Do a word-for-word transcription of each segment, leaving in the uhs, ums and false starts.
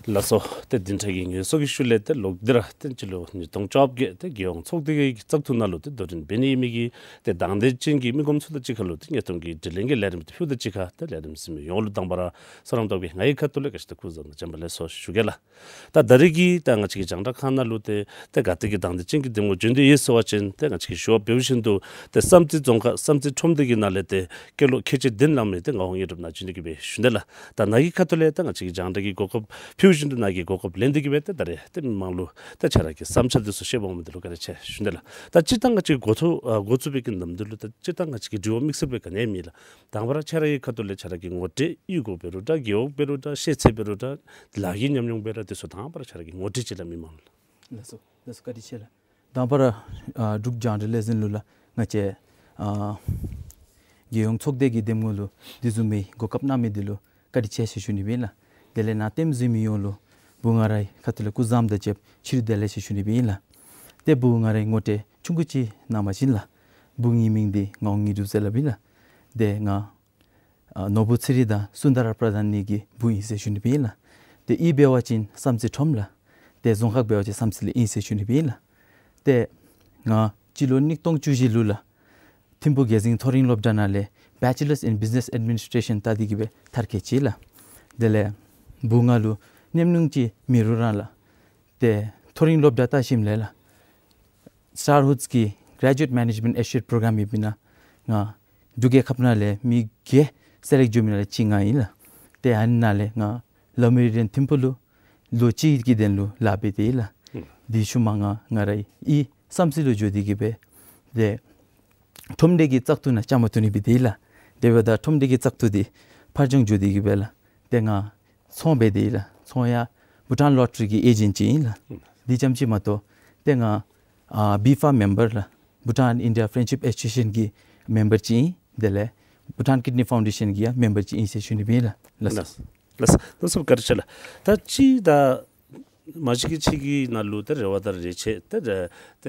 ལགས་སོ། ཏེ་བདུན་ཕྲག་གི་ངལ་གསོ་གི་ཤུལ་ལས་ཏེ་ལོག་སྟེ་ར་ཏེ་སྤྱི་ལོ་ཉིས་སྟོང་བཅོ་བརྒྱད་ཏེ་རྒྱལ་ཡོངས་ཚོགས་སྡེ་གི་བཙག་འཐུ་ནང་ལུ་ཏེ་དོ་འགྲན་འབད་ནི་ཨིན་མི་གི་ཏེ་དང་འདོད་ཅན་གྱི་མི་ངོམ་ཚུ་དང་གཅིག་ཁར་ལུ་ཏེ་ཉེས་རྡུང་གི་དྲི་ལན་གྱི་ལས་རིམ་ཏེ་ཕུལཝ་ད་གཅིག་ཁར་ཏེ་ལས་རིམ་གཟིགས་མི་ཡོངས་ལུ་དང་པ་ར་སོ་རམ་སྟོབས་རྒྱས་ངེའི་ཁ་ཐུག་ལས་བཀྲ་ཤིས་དང་སྐུ་གཟུགས་བཟང་པོ་དང་བྱོན་པ་ལེགས་སོ་ཞུ་གེ་ལགས། ད་ད་རེས་ཀྱི་ད་ང་བཅས་ཀྱི་རྒྱང་བསྒྲགས་ཁང་ནང་ལུ་ཏེ་ཏེ་ག་ཏེ་གི་དང་འདོད་ཅན་གྱི་གདམ་ངོ་བྱོན་ཏེ་ཡོད་ཟེར་བ་ཅིན་ཏེ་ང་བཅས་ཀྱིས་ཞུ་བ་འབད་བ་བཞིན་དུ་ཏེ་བསམ་རྩེ་རྫོང་ཁག་བསམ་རྩེ་ཁྲོམ་སྡེ་གི་ནང་ལས་ཏེ་སྐལ་ལོ་མཁན་ཆེན་བདུན་བླ་མ་ཏེ་ངག་དབང་དངོས་གྲུབ་ནཱ་བྱོན་ཏེ་གི་སྦེ་ཞུ་ནི་ལགས། ད་ནཱ་གི་ཁ་ཐུག་ལས་ད་ང་བཅས་ཀྱི་རྒྱང་བསྒྲགས་ཀྱི་གོ་སྐབས་ཕུལཝ་བཞིན་དུ་ནཱ་གིས་གོ་སྐབས་ལེན་ཏེ་གི་སྦེ་ཏེ་ད་རེས་ཏེ་མི་མང་ལུ་ད་ཁྱེད་ར་གི་བསམ་འཆར་འདི་ཚུ་བཤད་པར་འོང་མི་འདི་ལུ་བཀའ་དྲིན་ཆེ་ཞུ་ནི་ལགས། ད་སྤྱིར་བཏང་ང་བཅས་འགོ་ཐོག་ཨ་འགོ་བཙུགས་པའི་གི་ནམ་དུས་ལུ་ད་སྤྱིར་བཏང་ང་བཅས་ཀྱི་དྲི་བ་དམིགས་བསལ་སྦེ་ག་ནི་ཡང་མེད་ལགས། དང་པ་ར་ཁྱེད་ར་གི་ཁ་ཐུག་ལས་ཁྱེད་ར་གི་ངོ་སྤྲོད་གཡུས་སྒོ་འབད་རུང་འདྲ་རྒེད་འོག་འབད་རུང་འདྲ་ཤེས་ཚད་འབད་རུང་འདྲ་ལཱ་གི་ཉམས་མྱོང་འབད་རུང་འདྲ་དེ་ཚུ་དང་པ་ར་ཁྱེད་ར་གི་ངོ་སྤྲོད་ཅིག་ལགས་མི་མང་ལུ། ལགས་སོ། ལགས་སོ། བཀའ་དྲིན་ཆེ་ལགས། དང་པ་ར་ཨ་འབྲུག་རྒྱང་བསྒྲགས་ལས་འཛིན་ལུ་ལགས་ང་བཅས་ཨ་རྒྱལ་ཡོངས་ཚོགས་སྡེ་གི་གདམ་ངོ་ལུ་འདི་བཟུམ་མའི་གོ་སྐབས་གནང་མི་འདི་ལུ་བཀའ་དྲིན་ཆེ་ཟེར་ཞུ་ནི་སྦེ་ཨིན་ལགས། དེ་ལས་ནཱ་འཐོན་གཟིགས་མི་ཡོངས་ལུ་བུ་ང་རའི་ཁ་ཐུག་ལས་སྐུ་གཟུགས་བཟང་པོ་དང་བཅས་པ་ཕྱི་རུ་བདེ་ལེགས་ཟེར་ཞུ་ནི་སྦེ་ཨིན་ལགས། ཏེ་བུ་ང་རའི་ངོ་སྤྲོད་ཆུང་ཀུ་ཅིག་གནང་བ་ཅིན་ལགས། བུ་ངེའི་མིང་འདི་ངག་དབང་དངོས་གྲུབ་ཟེར་སླབ་ཨིན་ལགས། ཏེ་ང་ཨ་ནོར་བུ་ཚེ་རིང་དང་སུན་དར་པྲ་དྷ་ནི་གི་བུ་ཨིན་ཟེར་ཞུ་ནི་སྦེ་ཨིན་ལགས། ཏེ་གཡུས་འབད་བ་ཅིན་བསམ་རྩེ་ཁྲོམ་ལགས། ཏེ་རྫོང་ཁག་འབད་བ་ཅིན་བསམ་རྩེ་ལས་ཨིན་ཟེར་ཞུ་ནི་སྦེ་ཨིན་ལགས། ཏེ་ང་སྤྱི་ལོ་ཉིས་སྟོང་བཅུ་བཞི་ལུ་ལགས་ཐིམ་ཕུག་རྒྱལ་འཛིན་མཐོ་རིམ་སློབ་གྲྭ་ནང་ལས་Bachelors in Business Administration བལྟ་སྟེ་གི་སྦེ་མཐར་འཁྱོལ་ཅི་ལགས། དེ་ལས་བུ་ང་ལུ་ཉམས་མྱོང་ཅིག་མེད་རུང་ར་ལགས། ཏེ་མཐོ་རིམ་སློབ་གྲྭ་བལྟ་ཞིནམ་ལས་ལགས་Star Hoods གི་Graduate Management Associate Program ཡོདཔ་ཨིན་ན་ང་འབྲུག་རྒྱལ་ཁབ་ནང་ལས་མི་བརྒྱད་སེ་ལེཀཊ་འགྱོ་མི་ནང་ལས་གཅིག་ང་ཨིན་ལགས། ཏེ་ཨ་ནི་ནང་ལས་ང་ལ་མེ་རི་ཌི་ཡན་ཐིམ་ཕུག་ལུ་ལོ་གཅིག་གི་དོན་ལུ་ལཱ་འབད་དེ་ལགས། ཨུམ། དེ་ཤུལ་མ་ང་ང་རའི་གཡུས་བསམ་རྩེ་ལུ་འགྱོ་སྟེ་གི་སྦེ་ཏེ་ཁྲོམ་སྡེ་གི་བཙག་འཐུ་ནང་བཅའ་མར་གཏོགས་ནི་འབད་དེ་ལགས། དེ་འབདཝ་ད་ཁྲོམ་སྡེ་གི་བཙག་འཐུ་འདི་ཕར་འགྱངས་འགྱོ་སྟེ་གི་སྦེ་ལགས། ཏེ་ང་ཚོང་འབད་དེ་ལགས། ཚོང་ཡང་བྷུ་ཊཱན་ལོ་ཊ་རི་གི་ཨེ་ཇེནཊ་ཅིག་ཨིན་ལགས། ཨུམ། དེ་ཙམ་ཅིག་མ་གཏོགས་ཏེ་ང་ཨ་བི་ཕ་མེམ་བར་ལགས། Bhutan India Friendship Association གི་མེམ་བར་ཅིག་ཨིན། དེ་ལས་Bhutan Kidney Foundation གི་ཡང་མེམ་བར་ཅིག་ཨིན་ཟེར་ཞུ་ནི་སྦེ་ཨིན་ལགས། ལགས་སོ། ལགས་སོ། ལགས་སོ། བཀའ་དྲིན་ཆེ་ལགས། ད་ཅི་ད་མ་གཞི་གི་ཁྱེད་ཀྱི་ནང་ལུ་ད་རེ་བ་དང་རེ་ཆེ་ད་རེ་ད་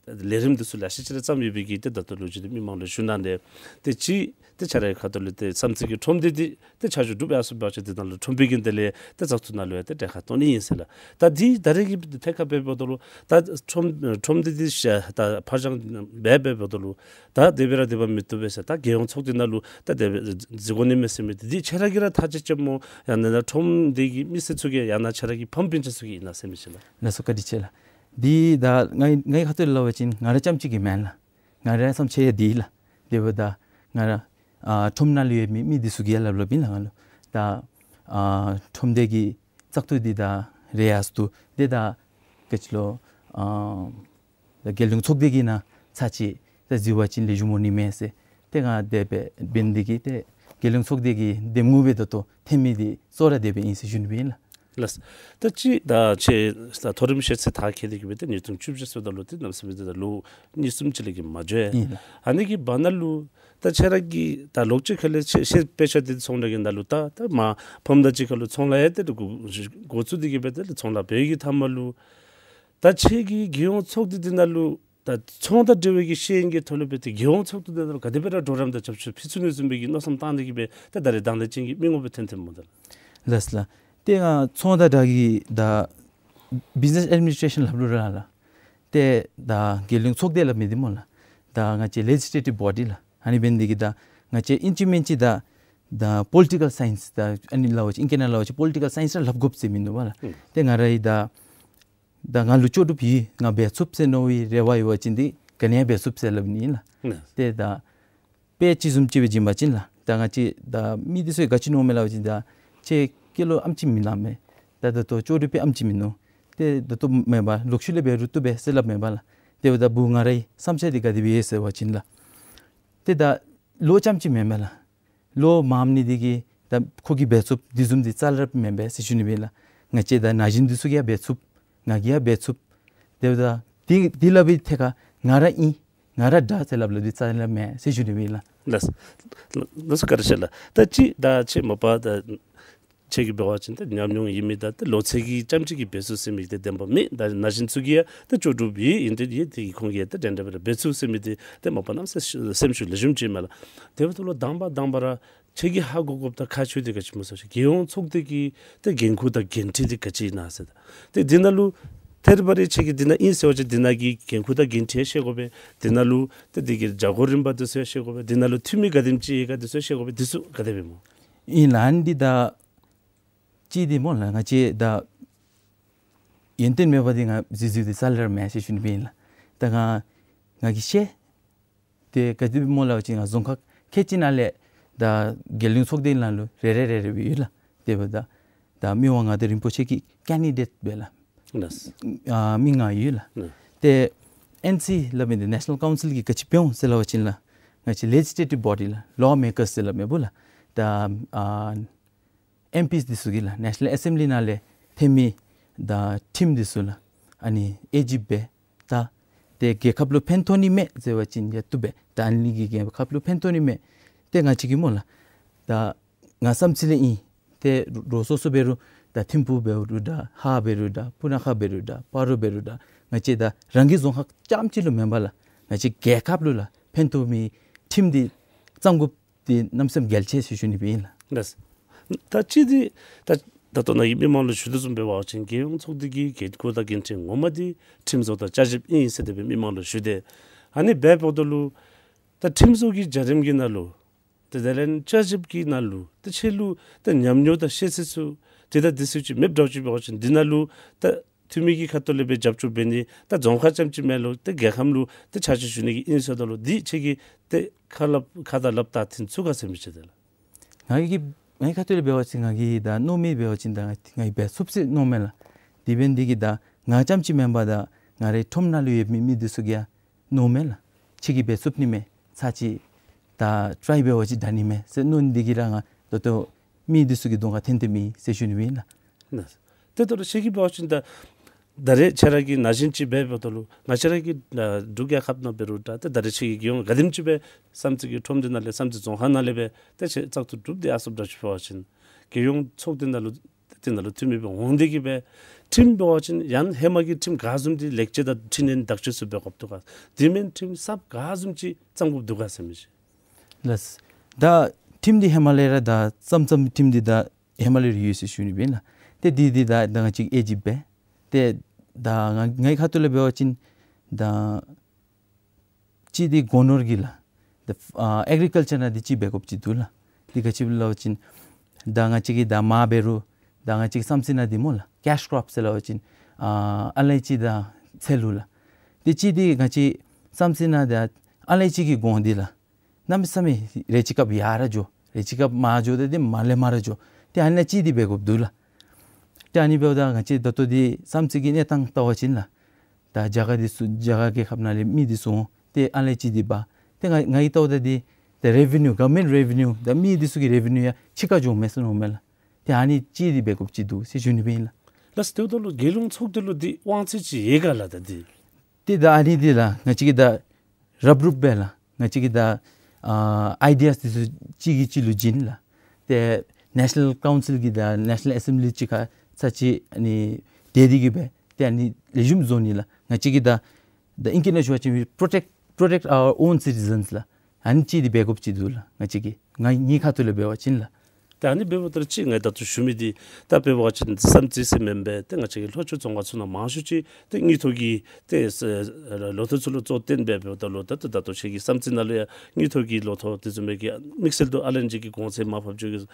ལས་རིམ་འདི་ཚུ་ལེ་ཤ་ཅིག་ར་བརྩམས་ཡོད་པའི་གི་ཏེ་ད་ལྟོ་ལུ་ཅིག་ཏེ་མི་མང་ལུ་ཞུ་གནང་སྟེ་ཏེ་ཅི་ཏེ་ཁྱེད་རའི་ཁ་ཐུག་ལས་ཏེ་བསམ་རྩེ་གི་ཁྲོམ་སྡེ་འདི་ཏེ་ཆ་འཇོག་གྲུབ་ཡར་སོང་པ་ཅིན་ཏེ་ནཱ་ལུ་ཁྲོམ་སྡེ་གི་དེ་ལས་ཏེ་བཙག་འཐུ་ནང་ལུ་ཡང་ཏེ་གྲལ་ཁར་གཏོགས་ནི་ཨིན་ཟེར་ལགས། ད་འདི་ད་རེས་ཀྱི་ཐད་ཁར་འབདཝ་ད་ལུ་ད་ཁྲོམ་ཁྲོམ་སྡེ་འདི་ཤ་ད་ཕར་འགྱངས་འབད་འབདཝ་ད་ལུ་ད་དེ་སྦེ་ར་སྡོད་པ་མི་བཏུབ་པས་ཟེར་ད་རྒྱལ་ཡོངས་ཚོགས་སྡེ་ནང་ལུ་ད་དེ་སྦེ་འཛུལ་དགོ་ནི་མས་ཟེར་མི་འདི་འདི་ཁྱེད་ར་གིས་ར་ཐག་བཅད་ཅི་སྨོ་ཡང་ན་ཁྲོམ་སྡེ་གི་མི་སེར་ཚུ་གིས་ཡང་ན་ཁྱེད་ར་གི་ཕམ་སྤུན་ཆ་ཚུ་གིས་ཨིན་ན་ཟེར་མི་ཅིག་ལགས། ལགས་སོ། བཀའ་དྲིན་ཆེ་ལགས། འདི་ད་ངེའི་ངེའི་ཁ་ཐུག་ལས་སླབ་པ་ཅིན་ང་ར་རྐྱངམ་གཅིག་གིས་མེན་ལགས། ང་རའི་བསམ་འཆར་ཡང་འདི་ལགས། དེ་འབདཝ་ད་ང་ར་ཨ་ཁྲོམ་ནང་ལུ་ཡོད་མི་མི་འདི་ཚུ་གིས་ཡང་སླབ་སླབ་ཨིན་ལགས་ང་ལུ། ད་ཨ་ཁྲོམ་སྡེ་གི་བཙག་འཐུ་འདི་ད་རེ་ཡར་སོང་འདུག། ཏེ་ད་ག་ཅི་ལོ་ཨ་ད་རྒྱལ་ཡོངས་ཚོགས་སྡེ་གི་ནང་ཚར་གཅིག་ད་འཛུལ་བ་ཅིན་ལེགས་ཤོམ་འོང་ནི་མས་ཟེར། ཏེ་ང་དེ་སྦེ་འབད་ནི་འདི་གིས་ཏེ་རྒྱལ་ཡོངས་ཚོགས་སྡེ་གི་གདམ་ངོ་སྦེ་ད་ལྟོ་འཐོན་མི་འདི་གཙོ་བོ་ར་དེ་སྦེ་ཨིན་ཟེར་ཞུ་ནི་སྦེ་ཨིན་ལགས། ལགས། ད་ཅི་ད་ཁྱེད་ད་མཐོ་རིམ་ཤེས་ཚད་མཐར་འཁྱོལ་ཏེ་གི་སྦེ་ཏེ་ཉིས་སྟོང་བཅུ་བཞི་ཚུན་ད་ལུ་ཏེ་གནམ་མེད་ས་མེད་ད་ལོ་གཉིས་གསུམ་ཅིག་ལས་ཀྱི་མ་འགྱོ་ཡ། ཨིན་ལགས། ཨ་ནི་གི་བར་ན་ལུ་ད་ཁྱེད་ར་གིས་ད་ལོག་ཅི་ཁ་ལས་ཤེས་ཤེས་དཔེ་ཆ་འདི་ཚོང་འབྲེལ་གྱི་ནང་ལུ་ད་ད་མ་ཕམ་དང་གཅིག་ཁར་ལུ་ཚོང་ལཱ་ཡང་ཏེ་འགོ་འགོ་བཙུགས་ཏེ་གི་སྦེ་ཏེ་ཚོང་ལཱ་འབད་བའི་གི་མཐའ་མ་ལུ་ད་ཁྱེད་ཀྱིས་རྒྱལ་ཡོངས་ཚོགས་སྡེ་འདི་ནང་ལུ་ད་ཚོང་དང་འབྲེལ་བའི་གི་ཤེས་ཡོན་གྱི་ཐོག་ལས་འབད་དེ་རྒྱལ་ཡོངས་ཚོགས་སྡེ་འདི་ནང་ལུ་ག་དེ་སྦེ་ར་གྲོགས་རམ་དང་རྒྱབ་སྐྱོར་ཕུལ་ཚུགས་ནི་བཟུམ་མའི་གི་མནོ་བསམ་བཏང་སྟེ་གི་སྦེ་ད་ད་རེས་དང་འདོད་ཅན་གྱི་མི་ངོམ་སྦེ་འཐོན་འཐོནམ་སྨོ་ད། ལགས་ལགས། ཏེ་ང་ཚོང་དང་འབྲེལ་གྱི་ད་བིཛ་ནེས་ཨེཌ་མི་ནིས་ཊེ་ཤཱན་སླབ་རུང་ར་ལགས། ཏེ་ད་རྒྱལ་ཡོངས་ཚོགས་སྡེ་སླབ་མི་འདི་སྨོ་ལགས། ད་ང་བཅས་ལེ་ཇིས་ལེ་ཊིབ་བོ་ཌི་ལགས། ཨ་ནི་འབད་ནི་འདི་གིས་ད་ང་བཅས་ཨིན་ཅི་མིན་ཅི་ད་ད་པོ་ལི་ཊི་ཀལ་སའེནསི་ད་ཨ་ནི་སླབ་པ་ཅིན་ཨིང་སྐད་ནང་སླབ་པ་ཅིན་པོ་ལི་ཊི་ཀལ་སའེནསི་ར་སླབ་དགོཔ་ཟེར་མིན་འདུག་པ་ལགས། ཨུམ། ཏེ་ང་ར་གིས་ད་ད་ང་ལུ་ལྕོགས་གྲུབ་ཡོད་ང་འབད་ཚུགས་ཟེར་མནོ་བའི་རེ་བ་ཡོད་པ་ཅིན་འདི་ག་ནི་ཡང་འབད་ཚུགས་ཟེར་སླབ་ནི་ཨིན་ལགས། ཨུམ། ཏེ་ད་དཔེ་ཅིག་བཟུམ་ཅིག་སྦེ་བྱིན་པ་ཅིན་ལགས། ད་ང་བཅས་ད་མི་འདི་ཚུ་གིས་ག་ཅི་མནོཝ་མས་ལབ་པ་ཅིན་ད་ཁྱེད་སྐྱེས་ལོ་ཨམ་ཅིག་མིན་ནུག་མས། ད་ད་ལྟོ་ལྕོགས་གྲུབ་སྦེ་ཨམ་ཅིག་མིན་ནུག། ཏེ་ད་ལྟོ་མེན་པར་ལོག་ཤུལ་ལས་འབད་རུང་བཏུབ་པས་ཟེར་སླབ་མས་པ་ལགས། དེ་འབདཝ་ད་བུ་ང་རའི་བསམ་འཆར་འདི་ག་དེ་སྦེ་ཡོད་ཟེར་བ་ཅིན་ལགས། ཏེ་ད་ལོ་རྐྱངམ་ཅིག་མེན་པས་ལགས། ལོ་མངམ་ནི་འདི་གིས་ད་ཁོ་གིས་འབད་ཚུགས་དེ་བཟུམ་འདི་རྩ་ལས་ར་མེན་པས་ཟེར་ཞུ་ནི་སྦེ་ལགས། ང་བཅས་ད་ན་གཞོན་འདི་ཚུ་གིས་ཡང་འབད་ཚུགས། ང་གིས་ཡང་འབད་ཚུགས། དེ་འབདཝ་ད་འདི་འདི་སླབ་པའི་ཐད་ཁར་ང་ར་ཨིན་ང་ར་དྲག་ཟེར་སླབ་སླབ་འདི་རྩ་ལས་མེན་ཟེར་ཞུ་ནི་སྦེ་ལགས། ལགས། ལགས་སོ། བཀའ་དྲིན་ཆེ་ལགས། ད་ཅི་ད་ཅི་མ་པ་ད་ ཁྱེད་ཀྱིས་འབད་བ་ཅིན་ཏེ་ཉམས་མྱོང་ཡོད་མི་དང་ཏེ་ལོ་ཚད་ཀྱི་རྐྱངམ་གཅིག་གིས་འབད་ཚུགས་ཟེར་མི་དེ་བདེན་པ་མེད། ད་ན་གཞོན་ཚུ་གིས་ཡང་ཏེ་ལྕོགས་གྲུབ་ཡོད་ཨིན་ཏེ་ཡོད་དེ་གིས་ཁོང་གིས་ཡང་ཏེ་འགྲན་བསྡུར་འབད་ར་འབད་ཚུགས་ཟེར་མི་དེ་ཏེ་མ་པ་གནམ་མེད་ས་མེད་སེམས་ཤུགས་ལེགས་ཤོམ་ཅིག་ཨིན་མས་ལགས། དེ་འབདཝ་ད་ལུ་དང་པ་དང་པ་ར་ཁྱེད་ཀྱིས་ཧ་གོ་དགོཔ་དང་ཁག་ཆེ་བ་དེ་ག་ཅི་སྨོ་ཟེར་བ་ཅིན་རྒྱལ་ཡོངས་ཚོགས་སྡེ་གི་ཏེ་འགན་ཁུར་དང་འགན་འཁྲི་དེ་ག་ཅི་ཨིན་ན་ཟེར། ཏེ་འདི་ནང་ལུ་ཐད་རི་བ་རི་ཁྱེད་ཀྱིས་འདི་ནང་ཨིན་ཟེར་བ་ཅིན་འདི་ནང་གི་འགན་ཁུར་དང་འགན་འཁྲི་ཡང་ཤེས་དགོ་པས། འདི་ནང་ལུ་ཏེ་འདི་གི་བྱ་སྒོ་རིམ་པ་དེ་ཚུ་ཡང་ཤེས་དགོ་པས། འདི་ནང་ལུ་འཐུས་མི་ག་དེམ་ཅིག་ཡོད་ག་དེ་ཚུ་ཡང་ཤེས་དགོ་པས། འདི་ཚུ་ག་དེ་སྦེ་སྨོ། ཨིན་ལགས། ཨ་ནི་འདི་ད་གཅིག་འདི་སྨོ་ལགས། ང་བཅས་ད་ཡོན་ཏན་མེད་པ་འདི་ང་གཟིགས་གཟིགསཔ་འདི་རྩ་ལས་ར་མེད་ཟེར་ཞུ་ནི་སྦེ་ཨིན་ལགས། ད་ང་ང་གིས་ཤེས། ཏེ་ག་དེ་སྦེ་སྨོ་ལབ་པ་ཅིན་ང་རྫོང་ཁག་ཁལ་གཅིག་ནང་ལས་ད་རྒྱལ་ཡོངས་ཚོགས་སྡེ་ནང་ལུ་རེ་རེ་རེ་རེ་སྦེ་ཡོད་ལགས། དེ་འབདཝ་ད་ད་མི་དབང་མངའ་བདག་རིན་པོ་ཆེ་གི་ཀེན་ཌི་ཌེཊ་སྦེ་ལགས། ལགས། ཨ་མི་ལྔ་ཡོད་ལགས། ལགས། ཏེ་ཨེན་སི་ལབ་མི་འདི་ནེ་ཤ་ནཱལ་ཀའུན་སིལ་གྱིས་ག་ཅི་འབད་འོང་ཟེར་ལབ་པ་ཅིན་ལགས། ང་བཅས་ལེ་ཇིས་ལེ་ཊིབ་བོ་ཌི་ལགས། ལོ་མེ་ཀརསི་ཟེར་སླབ་མི་འབདཝ་ལགས། ད་ཨ་ཨེམ་པིས་འདི་ཚུ་གིས་ལགས། ནེ་ཤ་ནཱལ་ཨེ་སེམ་བི་ལི་ནང་ལས་ཐོན་མི་ད་ཁྲིམས་འདི་ཚུ་ལགས། ཨ་ནི་ཨེ་ཇི་སྦེ་ད་ཏེ་རྒྱལ་ཁབ་ལུ་ཕན་ཐོགས་ནི་མས་ཟེར་བ་ཅིན་ཡང་བཏུབ་པས། ད་ཨ་ནི་གིས་རྒྱལ་ཁབ་ལུ་ཕན་ཐོགས་ནི་མས། ཏེ་ང་བཅས་ཀྱིས་སྨོ་ལགས། ད་ང་བསམ་རྩེ་ལས་ཨིན། ཏེ་རོགས་སོ་སོ་འབད་རུང་ད་ཐིམ་ཕུག་འབད་རུང་འདྲ་ཧཱ་འབད་རུང་འདྲ་སྤུ་ན་ཁ་འབད་རུང་འདྲ་སྤ་རོ་འབད་རུང་འདྲ་ང་བཅས་ད་རང་གི་རྫོང་ཁག་རྐྱངམ་གཅིག་ལུ་མེན་པར་ལགས། ང་བཅས་རྒྱལ་ཁབ་ལུ་ལགས་ཕན་ཐོགས་མི་ཁྲིམས་འདི་བརྩམ་དགོཔ་འདི་གནམ་མེད་ས་མེད་གལ་ཆེ་ཟེར་ཞུ་ནི་སྦེ་ཨིན་ལགས། ལགས། ད་གཅིག་འདི་ད་ད་ལྟོ་ནཱ་གིས་མི་མང་ལུ་ཞུ་དོ་བཟུམ་འབད་བ་ཅིན་རྒྱལ་ཡོངས་ཚོགས་སྡེ་གི་འགན་ཁུར་དང་འགན་འཁྲི་ངོ་མ་འདི་ཁྲིམས་བཟོ་དང་བསྐྱར་ཞིབ་ཨིན་ཟེར་དེ་སྦེ་མི་མང་ལུ་ཞུ་དེས། ཨ་ནི་འབདཝ་ད་ལུ་ད་ཁྲིམས་བཟོ་གི་བྱ་རིམ་གྱི་ནང་ལུ་ཏེ་དེ་ལས་བསྐྱར་ཞིབ་ཀྱི་ནང་ལུ་ཏེ་ཁྱེད་ལུ་ཏེ་ཉམས་མྱོང་དང་ཤེས་ཚད་ཚུ་ཏེ་ད་འདི་ཚུ་ཅིག་མེདཔ་འདྲཝ་ཅིག་འབད་བ་ཅིན་འདི་ནང་ལུ་ད་འཐུས་མི་གི་ཁ་ཐུག་ལས་སྦེ་རྒྱབ་སྐྱོར་འབད་ནི་ད་རྫོང་ཁག་རྐྱངམ་གཅིག་མེན་ལོ་ཏེ་རྒྱལ་ཁམས་ལུ་ཏེ་ཕྱག་ཕྱིད་ཞུ་ནི་གི་ཨིན་ཟེརཝ་ད་ལུ་འདི་ཁྱེད་ཀྱིས་ཏེ་ཁ་སླབ་ཁ་དང་ལགཔ་དང་མཐུན་ཚུགས་ག་ཟེར་མི་ཅིག་དེ་ལགས། ང་གིས་ངེའི་ཁ་ཐུག་ལས་འབད་བ་ཅིན་ང་གིས་ད་མནོ་མི་འབད་བ་ཅིན་ད་ང་གིས་འབད་ཚུགས་ཟེར་མནོཝ་མས་ལགས། དེ་འབད་ནི་འདི་གིས་ད་ང་རྐྱངམ་གཅིག་མེན་པར་ད་ང་རའི་ཁྲོམ་ནང་ལུ་ཡོད་མི་མི་འདི་ཚུ་གིས་ཡང་མནོཝ་མས་ལགས། ཁྱེད་ཀྱིས་འབད་ཚུགས་ནི་མས། ཚར་གཅིག་ད་ཊ་རའི་འབད་བ་ཅིན་དྲག་ནི་མས་ཟེར་མནོ་ནི་འདི་གིས་ར་ང་ད་ལྟོ་མི་འདི་ཚུ་གི་གདོང་ཁར་འཐོན་ཏེ་མེད་ཟེར་ཞུ་ནི་སྦེ་ཨིན་ལགས། ལགས། ཏེ་ད་རུང་ཁྱེད་ཀྱིས་འབད་བ་ཅིན་ད་ད་རེས་ཁྱེད་ར་གི་ན་གཞོན་ཅིག་འབད་འབདཝ་ད་ལུ་ང་བཅས་ར་གི་ཨ་འབྲུག་རྒྱལ་ཁབ་ནང་འབད་རུང་འདྲ་ཏེ་ད་རེས་ཁྱེད་ཀྱིས་རྒྱལ་ཡོངས་ག་དེམ་ཅིག་སྦེ་བསམ་རྩེ་གི་ཁྲོམ་འདི་ནང་ལས་བསམ་རྩེ་རྫོང་ཁག་ནང་ལས་སྦེ་ཏེ་ཁྱེད་བཙག་འཐུ་གྲུབ་སྟེ་ཡར་སོངམ་འདྲཝ་ཅིག་འབད་བ་ཅིན་རྒྱལ་ཡོངས་ཚོགས་སྡེ་ནང་ལུ་ཏེ་ནང་ལུ་འཐུས་མི་སྦེ་འོང་སྟེ་གིས་སྦེ་ཁྲིམས་འབད་བ་ཅིན་ཡང་ཧེ་མ་གི་ཁྲིམས་ག་བཟུམ་འདི་ལེགས་བཅོས་དང་འཕྲི་སྣོན་དག་བཅོས་ཚུ་འབད་དགོཔ་འདུག་ག། དེ་མེན་ཁྲིམས་གསརཔ་ག་བཟུམ་ཅིག་བརྩམ་དགོཔ་འདུག་ག་ཟེར་མི་ཅིག། ལགས། ད་ཁྲིམས་འདི་ཧེ་མ་ལས་ར་ད་བརྩམ་བརྩམ་ཁྲིམས་འདི་ད་ཧེ་མ་ལས་ར་ཡོད་ཟེར་ཞུ་ནི་སྦེ་ཨིན་ལགས། ཏེ་འདི་འདི་ད་ད་ང་བཅས་ཨེ་ཇི་སྦེ་ཏེ་ད་ང་ངེའི་ཁ་ཐུག་ལས་འབད་བ་ཅིན་ད་གཅིག་འདི་སྒོ་ནོར་གྱི་ལགས། ད་ཨ་ཨེག་རི་ཀལ་ཅར་ནང་འདི་གཅིག་འབད་དགོཔ་ཅིག་འདུག་ལགས། འདི་ག་ཅི་སླབ་པ་ཅིན་ད་ང་བཅས་ཀྱི་ད་མར་འབད་རུང་ད་ང་བཅས་ཀྱི་བསམ་རྩེ་ནང་འདི་སྨོ་ལགས་ཀེཤ་ཀྲོཔ་ཟེར་སླབ་པ་ཅིན་ཨ་ཨ་ལེ་ཅི་དང་ཚལ་ལུ་ལགས། ཏེ་གཅིག་འདི་ང་བཅས་བསམ་རྩེ་ནང་ད་ཨ་ལེ་ཅི་གི་གོང་འདི་ལགས། གནམ་མེད་ས་མེད་རེ་ཅིག་སྐབས་ཡར་ར་འགྱོ། རེ་ཅིག་སྐབས་མར་འགྱོ། ཏེ་འདི་མར་ལས་མར་ར་འགྱོ། ཏེ་ཨ་ནཱ་གཅིག་འདི་འབད་དགོཔ་འདུག་ལགས། ཏེ་ཨ་ནི་འབདཝ་ད་ང་བཅས་ད་ལྟོ་འདི་བསམ་རྩེ་གི་གནས་སྟངས་བལྟ་བ་ཅིན་ལགས། ད་རྒྱ་གར་འདི་ཚུ་རྒྱ་གར་རྒྱལ་ཁབ་ནང་ལས་མི་འདི་ཚུ་འོང་། ཏེ་ཨ་ལེ་ཅི་འདི་འབག། ཏེ་ང་ང་གིས་བལྟཝ་ད་འདི་ད་རེ་བི་ནིའུ་གོ་ཝར་མེནཊ་རེ་བི་ནིའུ་ད་མི་འདི་ཚུ་གི་རེ་བི་ནིའུ་ཡང་ཕྱི་ཁར་འགྱོཝ་མས་ཟེར་མནོཝ་མས་ལགས། ཏེ་ཨ་ནི་གཅིག་འདི་འབད་དགོཔ་ཅིག་འདུག་ཟེར་ཞུ་ནི་སྦེ་ཨིན་ལགས། ལགས་སོ། དེ་འབདཝ་ད་ལུ་རྒྱལ་ཡོངས་ཚོགས་སྡེ་ལུ་འདི་དབང་ཚད་ཅིག་ཡོད་ག་ལགས་ད་འདི། ཏེ་ད་ཨ་ནི་འདི་ལགས་ང་བཅས་ཀྱིས་ད་རབ་རིབ་སྦེ་ལགས་ང་བཅས་ཀྱིས་ད་ཨ་ཨའི་ཌི་ཡཱས་འདི་ཚུ་གཅིག་གིས་གཅིག་ལུ་བྱིན་ལགས། ཏེ་ནེ་ཤ་ནཱལ་ཀའུན་སིལ་གྱི་ད་ནེ་ཤ་ནཱལ་ཨེ་སེམ་བི་ལི་གཅིག་ཁར་ཚར་གཅིག་ཨ་ནི་དེ་འདི་གིས་སྦེ་ཏེ་ཨ་ནི་ལེགས་ཤོམ་བཟོ་ནི་ལགས། ང་བཅས་ཀྱིས་ད་ད་ཨིང་སྐད་ནང་ཞུ་བ་ཅིན་we protect protect our own citizens ལགས། ཨ་ནི་གཅིག་འདི་འབད་དགོཔ་ཅིག་འདུག་ལགས། ང་བཅས་ཀྱིས་ང་ངེའི་ཁ་ཐུག་ལས་འབད་བ་ཅིན་ལགས། ད་ཨ་ནི་འབདཝ་ད་ལུ་གཅིག་ངེའི་ད་ལྟོ་ཞུ་མི་འདི་ད་འབད་བ་ཅིན་བསམ་རྩེ་ཟེར་མེན་པར་ཏེ་ང་བཅས་ཀྱི་ལྷོ་ཕྱོགས་རྫོང་ཁག་ཚུ་ནང་མང་ཤོས་ཅིག་ཏེ་དངུལ་ཐོག་གི་ཏེ་ལོ་ཐོག་ཚུ་ལུ་གཙོ་བཏོན་འབད་འབདཝ་ད་ལུ་ད་ད་ད་ལྟོ་ཁྱེད་ཀྱི་བསམ་རྩེ་ནང་ལུ་ཡང་དངུལ་ཐོག་གི་ལོ་ཐོག་དེ་བཟུམ་མའི་གི་དམིགས་བསལ་དུ་ཨ་ལེན་ཅིག་གི་གོང་ཚད་མར་ཕབ་འགྱོ་གི་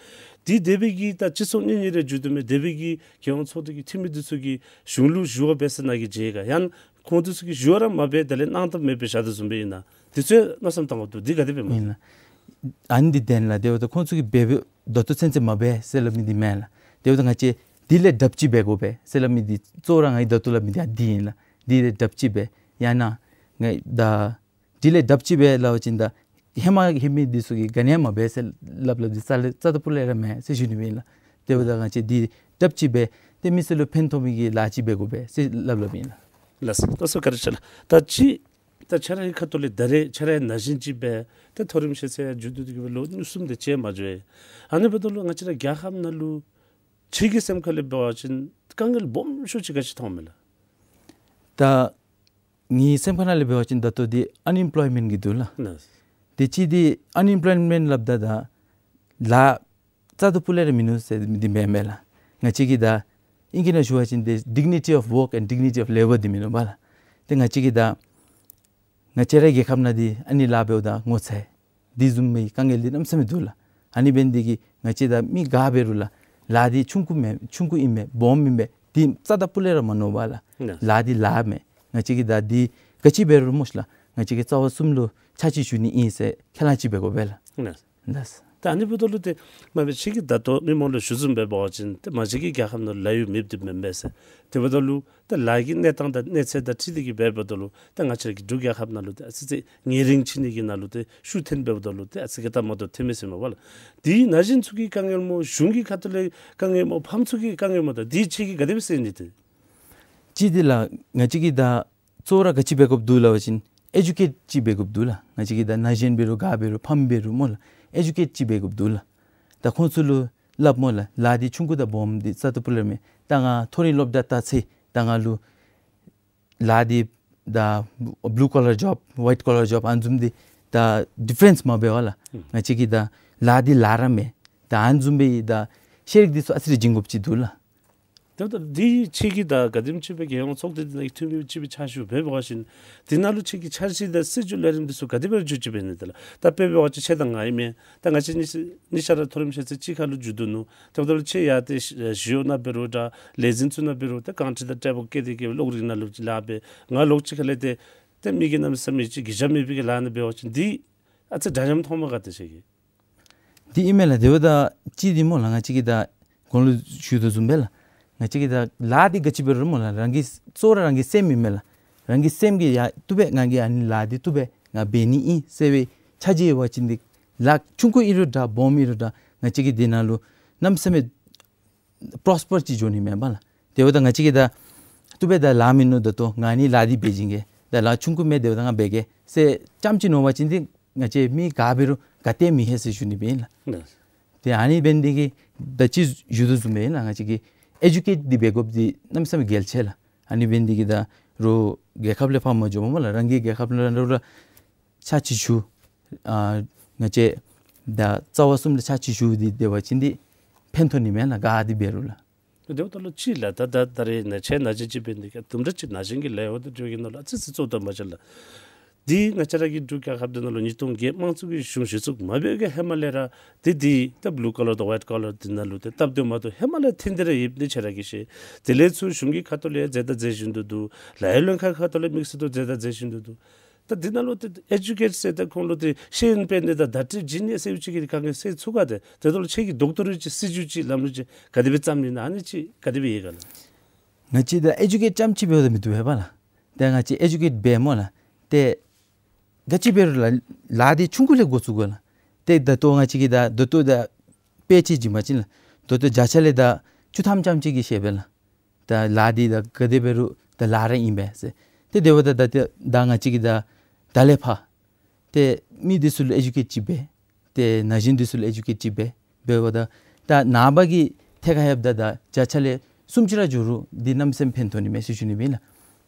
འདི་དེ་སྦེ་གི་ད་སྤྱི་ཚོགས་གཉེན་ཉེ་རེ་བརྒྱུད་དེ་མི་དེ་སྦེ་གི་རྒྱལ་ཡོངས་ཚོགས་སྡེ་གི་འཐུས་མི་འདི་ཚུ་གིས་གཞུང་ལུ་ཞུ་བ་འབད་ས་ནང་གི་བྱེད་ག་ཡང་ཁོང་འདི་ཚུ་གིས་ཞུ་བ་ར་མ་འབད་དེ་ལས་གནང་ཐབས་མེདཔ་སྦེ་བཞག་དོ་བཟུམ་སྦེ་ཨིན་ན། དེ་ཚུ་མནོ་བསམ་བཏང་དགོཔ་འདུག། འདི་ག་དེ་སྦེ་སྨོ། ཨིན་ལགས། ཨ་ནི་འདི་བདེན་ལགས། དེ་འབདཝ་ད་ཁོང་ཚུ་གིས་འབད་འབད་ད་ལྟོ་ཚུན་ཚོད་མ་འབད་ཟེར་སླབ་མི་འདི་མེན་ལགས། དེ་འབདཝ་ད་ང་བཅས་འདི་ལས་དྲགཔ་ཅིག་འབད་དགོ་པས་ཟེར་སླབ་མི་འདི་གཙོ་བོ་ར་ང་གིས་ད་ལྟོ་སླབ་མི་འདི་ཡང་འདི་ཨིན་ལགས། འདི་ལས་དྲགཔ་ཅིག་འབད་ཡང་ན་ང་ད་འདི་ལས་དྲགཔ་ཅིག་འབད་སླབ་པ་ཅིན་ད་ཧེ་མ་ཧེ་མ་འདི་ཚུ་གིས་ག་ནི་ཡང་མ་འབད་ཟེར་སླབ་སླབ་འདི་རྩ་ལས་རྩ་དང་སྤུ་ལས་ར་མེན་ཟེར་ཞུ་ནི་སྦེ་ཨིན་ལགས། དེ་འབདཝ་ད་ང་བཅས་འདི་དྲགཔ་ཅིག་འབད་ཏེ་མི་སེར་ལུ་ཕན་ཐོགས་མི་གི་ལཱ་ཅིག་འབད་དགོ་པས་ཟེར་སླབ་སླབ་ཨིན་ལགས། ལགས་སོ། ལགས་སོ། བཀའ་དྲིན་ཆེ་ལགས། ད་ཅི་ད་ཁྱེད་རའི་ཁ་ཐུག་ལས་ད་རེས་ཁྱེད་ར་ན་གཞོན་ཅིག་འབད་ཏེ་མཐོ་རིམ་ཤེས་ཚད་མཇུག་བསྡུ་སྟེ་གི་སྦེ་ལོ་ཉེར་གསུམ་དེ་ཅིག་མ་འགྱོ་ཡི། ཨ་ནི་འབདཝ་ད་ལུ་ང་བཅས་ར་རྒྱལ་ཁབ་ནང་ལུ་ ཁྱེད་ཀྱི་སེམས་ཁ་ལས་འབད་བ་ཅིན་དཀའ་ངལ་སྦོམ་ཤོས་ཅིག་ག་ཅི་མཐོངམ་མས་ལགས། ད་ངེའི་སེམས་ཁ་ནང་ལས་འབད་བ་ཅིན་ད་ལྟོ་འདི་ཨན་ཨེམ་པོལོའི་མེནཊ་གི་འདུག་ལགས། ལགས། དེ་ཅིག་འདི་ཨན་ཨེམ་པོལོའི་མེནཊ་སླབ་ད་ད་ལཱ་རྩ་དང་སྤུ་ལས་ར་མིན་ནུག་ཟེར་འདི་མེན་མས་ལགས། ང་བཅས་ཀྱིས་ད་ཨིང་སྐད་ནང་ཞུ་བ་ཅིན་འདི་dignity of work and dignity of labour འདི་མིན་ནུག་པ་ལགས། ཏེ་ང་བཅས་ཀྱིས་ད་ང་བཅས་རའི་རྒྱལ་ཁབ་ནང་འདི་ཨ་ནི་ལཱ་འབདཝ་ད་ངོ་ཚ་དེ་བཟུམ་མའི་དཀའ་ངལ་འདི་གནམ་མེད་ས་མེད་འདུག་ལགས། ཨ་ནི་འབད་ནི་འདི་གིས་ང་བཅས་ད་མི་ག་འབད་རུང་ལགས་ལཱ་འདི་ཆུང་ཀུ་མེན་ཆུང་ཀུ་ཨིན་མས་སྦོམ་ཨིན་མས་འདི་རྩ་དང་སྤུ་ལས་ར་མ་མནོ་བར་ལགས། ལགས། ལཱ་འདི་ལཱ་མས། ང་བཅས་ཀྱིས་ད་འདི་ག་ཅི་འབད་རུང་སྨོ་ཤིག་ལགས་ང་བཅས་ཀྱིས་རྩ་བ་གསུམ་ལུ་ཕྱག་ཕྱིད་ཞུ་ནི་ཨིན་ཟེར་ཁས་བླངས་ཅིག་འབད་དགོ་པས་ལགས། ལགས། ལགས། ད་ཨ་ནི་འབདཝ་ད་ལུ་ཏེ་མ་པ་ཁྱེད་ཀྱིས་ད་ལྟོ་མི་མང་ལུ་ཞུ་བཟུམ་སྦེ་འབད་བ་ཅིན་ཏེ་མ་གཞི་གི་རྒྱལ་ཁབ་ནང་ལཱ་གཡོག་མེདཔ་འདི་མེན་པས་ཟེར། དེ་འབདཝ་ད་ལུ་ད་ལཱ་གི་གནས་སྟངས་དང་གནས་ཚད་དང་འཁྲིལ་ཏེ་གིས་འབད་འབདཝ་ད་ལུ་ད་ང་བཅས་ར་གི་འབྲུག་རྒྱལ་ཁབ་ནང་ལུ་ཏེ་ཨ་ཙི་ཙི་ཉེ་རིང་ཕྱི་ནང་གི་ནང་ལུ་ཏེ་ཤུགས་ཐོན་འབདཝ་ད་ལུ་ཏེ་ཨ་ཙི་གི་ལྟ་མ་དོ་ཐོན་མི་ཟེར་མས་པ་ལགས། འདི་ན་གཞོན་ཚུ་གི་དཀའ་ངལ་སྨོ་གཞུང་གི་ཁ་ཐུག་ལས་དཀའ་ངལ་སྨོ་ཕམ་ཚུ་གི་དཀའ་ངལ་སྨོ་ད་འདི་ཁྱེད་ཀྱིས་ག་དེ་སྦེ་སེལ་ནི་ཏེ། གཅིག་འདི་ལགས་ང་བཅས་ཀྱིས་ད་གཙོ་བོ་ར་ག་ཅི་འབད་དགོཔ་འདུག་ལབ་པ་ཅིན་ཨེ་ཌུ་ཀེཊ་ཅིག་འབད་དགོཔ་འདུག་ལགས། ང་བཅས་ཀྱིས་ད་ན་གཞོན་འབད་རུང་ག་འབད་རུང་ཕམ་འབད་རུང་སྨོ་ལགས་ཨེ་ཌུ་ཀེཊ་ཅིག་འབད་དགོཔ་འདུག་ལགས། ད་ཁོང་ཚུ་ལུ་སླབ་སྨོ་ལགས་ལཱ་འདི་ཆུང་ཀུ་དང་སྦོམ་འདི་རྩ་དང་སྤུ་ལས་མེན། ད་ང་མཐོ་རིམ་སློབ་གྲྭ་ལྟ་ཚེ་ད་ང་ལུ་ལཱ་འདི་ད་བུ་ལུ་ཀོ་ལར་ཇོབ་ཝའིཊ་ཀོ་ལར་ཇོབ་ཨ་ནི་བཟུམ་འདི་ད་ཌི་ཕེརེནསི་མ་འབད་བར་ལགས། ང་བཅས་ཀྱིས་ད་ལཱ་འདི་ལཱ་ར་མེན། ད་ཨ་ནི་བཟུམ་སྦེ་ད་ཤེས་རིག་འདི་ཚུ་ཨ་ཙི་རེ་སྦྱིན་དགོཔ་ཅིག་འདུག་ལགས། ད་ད་འདི་ཁྱེད་ཀྱིས་ད་ག་དེམ་ཅིག་སྦེ་རྒྱལ་ཡོངས་ཚོགས་སྡེ་འདི་ནང་གི་འཐུས་མི་ཅིག་སྦེ་ཕྱག་ཞུ་འབད་བ་ཅིན་འདི་ནང་ལུ་ཁྱེད་ཀྱིས་འཆར་གཞི་དང་སྲིད་བྱུས་ལས་རིམ་འདི་ཚུ་ག་དེ་སྦེ་བསྒྱུར་བཅོས་འབད་ནི་ཏེ་ལགས། ད་དཔེ་འབད་བ་ཅིན་ཁྱེད་དང་ང་ཨིན་མས། ད་ང་བཅས་གཉིས་གཉིས་ཆ་ར་མཐོ་རིམ་ཤེས་ཚད་གཅིག་ཁར་ལུ་འགྱོ་དོ་ནུག། དེ་འབདཝ་ད་ལུ་ཁྱེད་ཡར་ཏེ་ཞི་ཞི་གཡོག་ནང་འབད་རུང་ད་ལས་འཛིན་ཚུ་ནང་འབད་རུང་ད་རྐང་ཁྲི་དང་ཏྲེ་བོ་བཀལ་ཏེ་གིས་གློག་རིག་ནང་ལུ་ཅིག་ལཱ་འབད། ང་ལོགས་གཅིག་ཁར་ལས་ཏེ་ཏེ་མི་གི་གནམ་མེད་ས་མེད་ཅིག་གི་རྒྱ་མེད་པའི་གི་ལཱ་ནང་འབད་བ་ཅིན་འདི་ཨ་ཙི་འདྲ་མཉམ་མཐོངམ་ག་ཏེ་ཁྱེད་ཀྱིས། འདི་ཨིན་མས་ལགས། དེ་འབདཝ་ད་གཅིག་འདི་སྨོ་ལགས་ང་བཅས་ཀྱིས་ད་གོང་ལུ་ཞུ་དོ་བཟུམ་སྦེ་ལགས་ང་བཅས་ཀྱིས་ད་ལཱ་འདི་ག་ཅི་འབད་རུང་སྨོ་ལགས་རང་གི་གཙོ་བོ་ར་རང་གི་སེམས་ཨིན་མས་ལགས། རང་གི་སེམས་ཀྱིས་ཡ་བཏུབ་པས་ང་གིས་ཨ་ནི་ལཱ་འདི་བཏུབ་པས་ང་འབད་ནི་ཨིན་ཟེར་བའི་འཆར་གཞི་ཡོད་པ་ཅིན་འདི་ལཱ་ཆུང་ཀུ་ཨིན་རུང་འདྲ་སྦོམ་ཨིན་རུང་འདྲ་ང་བཅས་ཀྱིས་འདི་ནང་ལུ་གནམ་མེད་ས་མེད་པོརོ་སི་པར་ཅིག་འགྱོ་ནི་མེན་པ་ལགས། དེ་འབདཝ་ད་ང་བཅས་ཀྱིས་ད་བཏུབ་པས་ད་ལཱ་མིན་ནུག། ད་ལྟོ་ང་ཨ་ནི་ལཱ་འདི་འབད་བྱིན་གེ། ད་ལཱ་ཆུང་ཀུ་མས། དེ་འབདཝ་ད་ང་འབད་གེ་ཟེར་རྐྱངམ་ཅིག་མནོ་བ་ཅིན་འདི་ང་བཅས་མི་ག་འབད་རུང་ག་ཏེ་མི་ལྷོད་ཟེར་ཞུ་ནི་སྦེ་ཨིན་ལགས། ལགས། ཏེ་ཨ་ནི་འབད་ནི་འདི་གིས་ད་ཅི་ཞུ་དོ་བཟུམ་སྦེ་ཨིན་ལགས། ང་བཅས་ཀྱིས་ཨེ་ཌུ་ཀེཊ་འདི་འབད་དགོཔ་འདི་གནམ་མེད་ས་མེད་གལ་ཆེ་ལགས། ཨ་ནི་འབད་ནི་འདི་གིས་ད་རོགས་རྒྱལ་ཁབ་ལས་ཕར་མ་འགྱོཝ་སྨོ་ལགས་རང་གི་རྒྱལ་ཁབ་ནང་ལུ་ར་ཕྱག་ཕྱིད་ཞུ། ཨ་ང་བཅས་ད་རྩ་བ་གསུམ་ལུ་ཕྱག་ཕྱིད་ཞུ་སྟེ་སྡོད་པ་ཅིན་འདི་ཕན་ཐོགས་ནི་མེན་ལགས་ག་དེ་འབད་རུང་ལགས། དེ་འབདཝ་ད་ལུ་ཅིག་ལགས་ད་ད་ད་རེས་ནཱ་ཁྱེད་ན་གཞོན་ཅིག་འབད་ནི་འདི་གིས་དུམ་གྲ་ཅིག་ན་གཞོན་གྱི་ལཱ་འོག་ཏུ་འགྱོ་གི་ནང་ལུ་ཨ་ཙི་ཙི་གཙོ་དོན་མ་ཆེ་ལགས། འདི་ང་བཅས་ར་གི་འབྲུག་རྒྱལ་ཁབ་འདི་ནང་ལུ་ཉིས་སྟོང་བརྒྱད་དམངས་གཙོ་གི་གཞུང་གཞི་བཙུགས་མ་འབད་བའི་ཧེ་མ་ལས་ར་འདི་འདི་ད་བུ་ལུ་ཀོ་ལར་དང་ཝའིཊ་ཀོ་ལར་འདི་ནང་ལུ་ཏེ་སྟབས་བདེ་མ་བདེ་ཧེ་མ་ལས་ཐོན་ཏེ་ར་ཡོདཔ་འདི་ཁྱེད་ར་གིས་ཤེས། དེ་ལས་ཚུར་གཞུང་གི་ཁ་ཐུག་ལས་མཛད་དང་མཛད་བཞིན་དུ་འདུག། ལཱ་གཡོག་ལྷན་ཁག་ཁ་ཐུག་ལས་དམིགས་བསལ་དུ་མཛད་དང་མཛད་བཞིན་དུ་འདུག། ད་འདི་ནང་ལུ་ཏེ་ཨེ་ཌུ་ཀེཊ་ཟེར་ད་ཁོང་ལུ་ཏེ་ཤེས་ཡོན་སྤེལ་ནི་དང་བརྡ་སྤྲོད་བྱིན་ནི་ཟེར་བའི་ཅིག་གི་དཀའ་ངལ་སེལ་ཚུགས་ག་ཏེ། དེ་འབདཝ་ད་ལུ་ཁྱེད་ཀྱིས་ཌོག་ཊོ་རེཊ་ཅིག་སྲིད་བྱུས་ཅིག་ལམ་ལུགས་ཅིག་ག་དེ་སྦེ་བརྩམ་ནི་ཨིན་ན་ཨ་ནི་ཅིག་ག་དེ་སྦེ་ཡོད་ག་ལགས། ང་བཅས་ད་ཨེ་ཌུ་ཀེཊ་རྐྱངམ་ཅིག་འབདཝ་ད་མི་བཏུབ་པས་པ་ལགས། ཏེ་ང་བཅས་ཨེ་ཌུ་ཀེཊ་འབད་སྨོ་ལགས། ཏེ་ག་ཅི་འབད་རུང་ལགས་ལཱ་འདི་ཆུང་ཀུ་ལས་འགོ་བཙུགས་དགོ་ལགས། ཏེ་ད་ལྟོ་ང་བཅས་ཀྱིས་ད་ད་ལྟོ་ད་དཔེ་ཅིག་བྱིན་པ་ཅིན་ལགས་ད་ལྟོ་བརྒྱ་ཆ་ལས་ད་བཅུ་ཐམ་རྐྱངམ་ཅིག་གིས་ཤེས་པས་ལགས། ད་ལཱ་འདི་ད་ག་དེ་འབད་རུང་ད་ལཱ་ར་ཨིན་པས་ཟེར། ཏེ་དེ་འབདཝ་ད་ད་ཏེ་ད་ང་བཅས་ཀྱིས་ད་ད་ལས་ཕར་ཏེ་མི་འདི་ཚུ་ལུ་ཨེ་ཌུ་ཀེཊ་ཅིག་འབད། ཏེ་ན་གཞོན་འདི་ཚུ་ལུ་ཨེ་ཌུ་ཀེཊ་ཅིག་འབད། འབདཝ་ད་ད་ནངས་པ་གི་ཐད་ཁར་ལྷོདཔ་ད་ད་བརྒྱ་ཆ་ལས་སུམ་ཅུ་ར་འགྱོ་རུང་འདི་གནམ་མེད་ས་མེད་ཕན་ཐོགས་ནི་མས་ཟེར་ཞུ་ནི་སྦེ་ཨིན་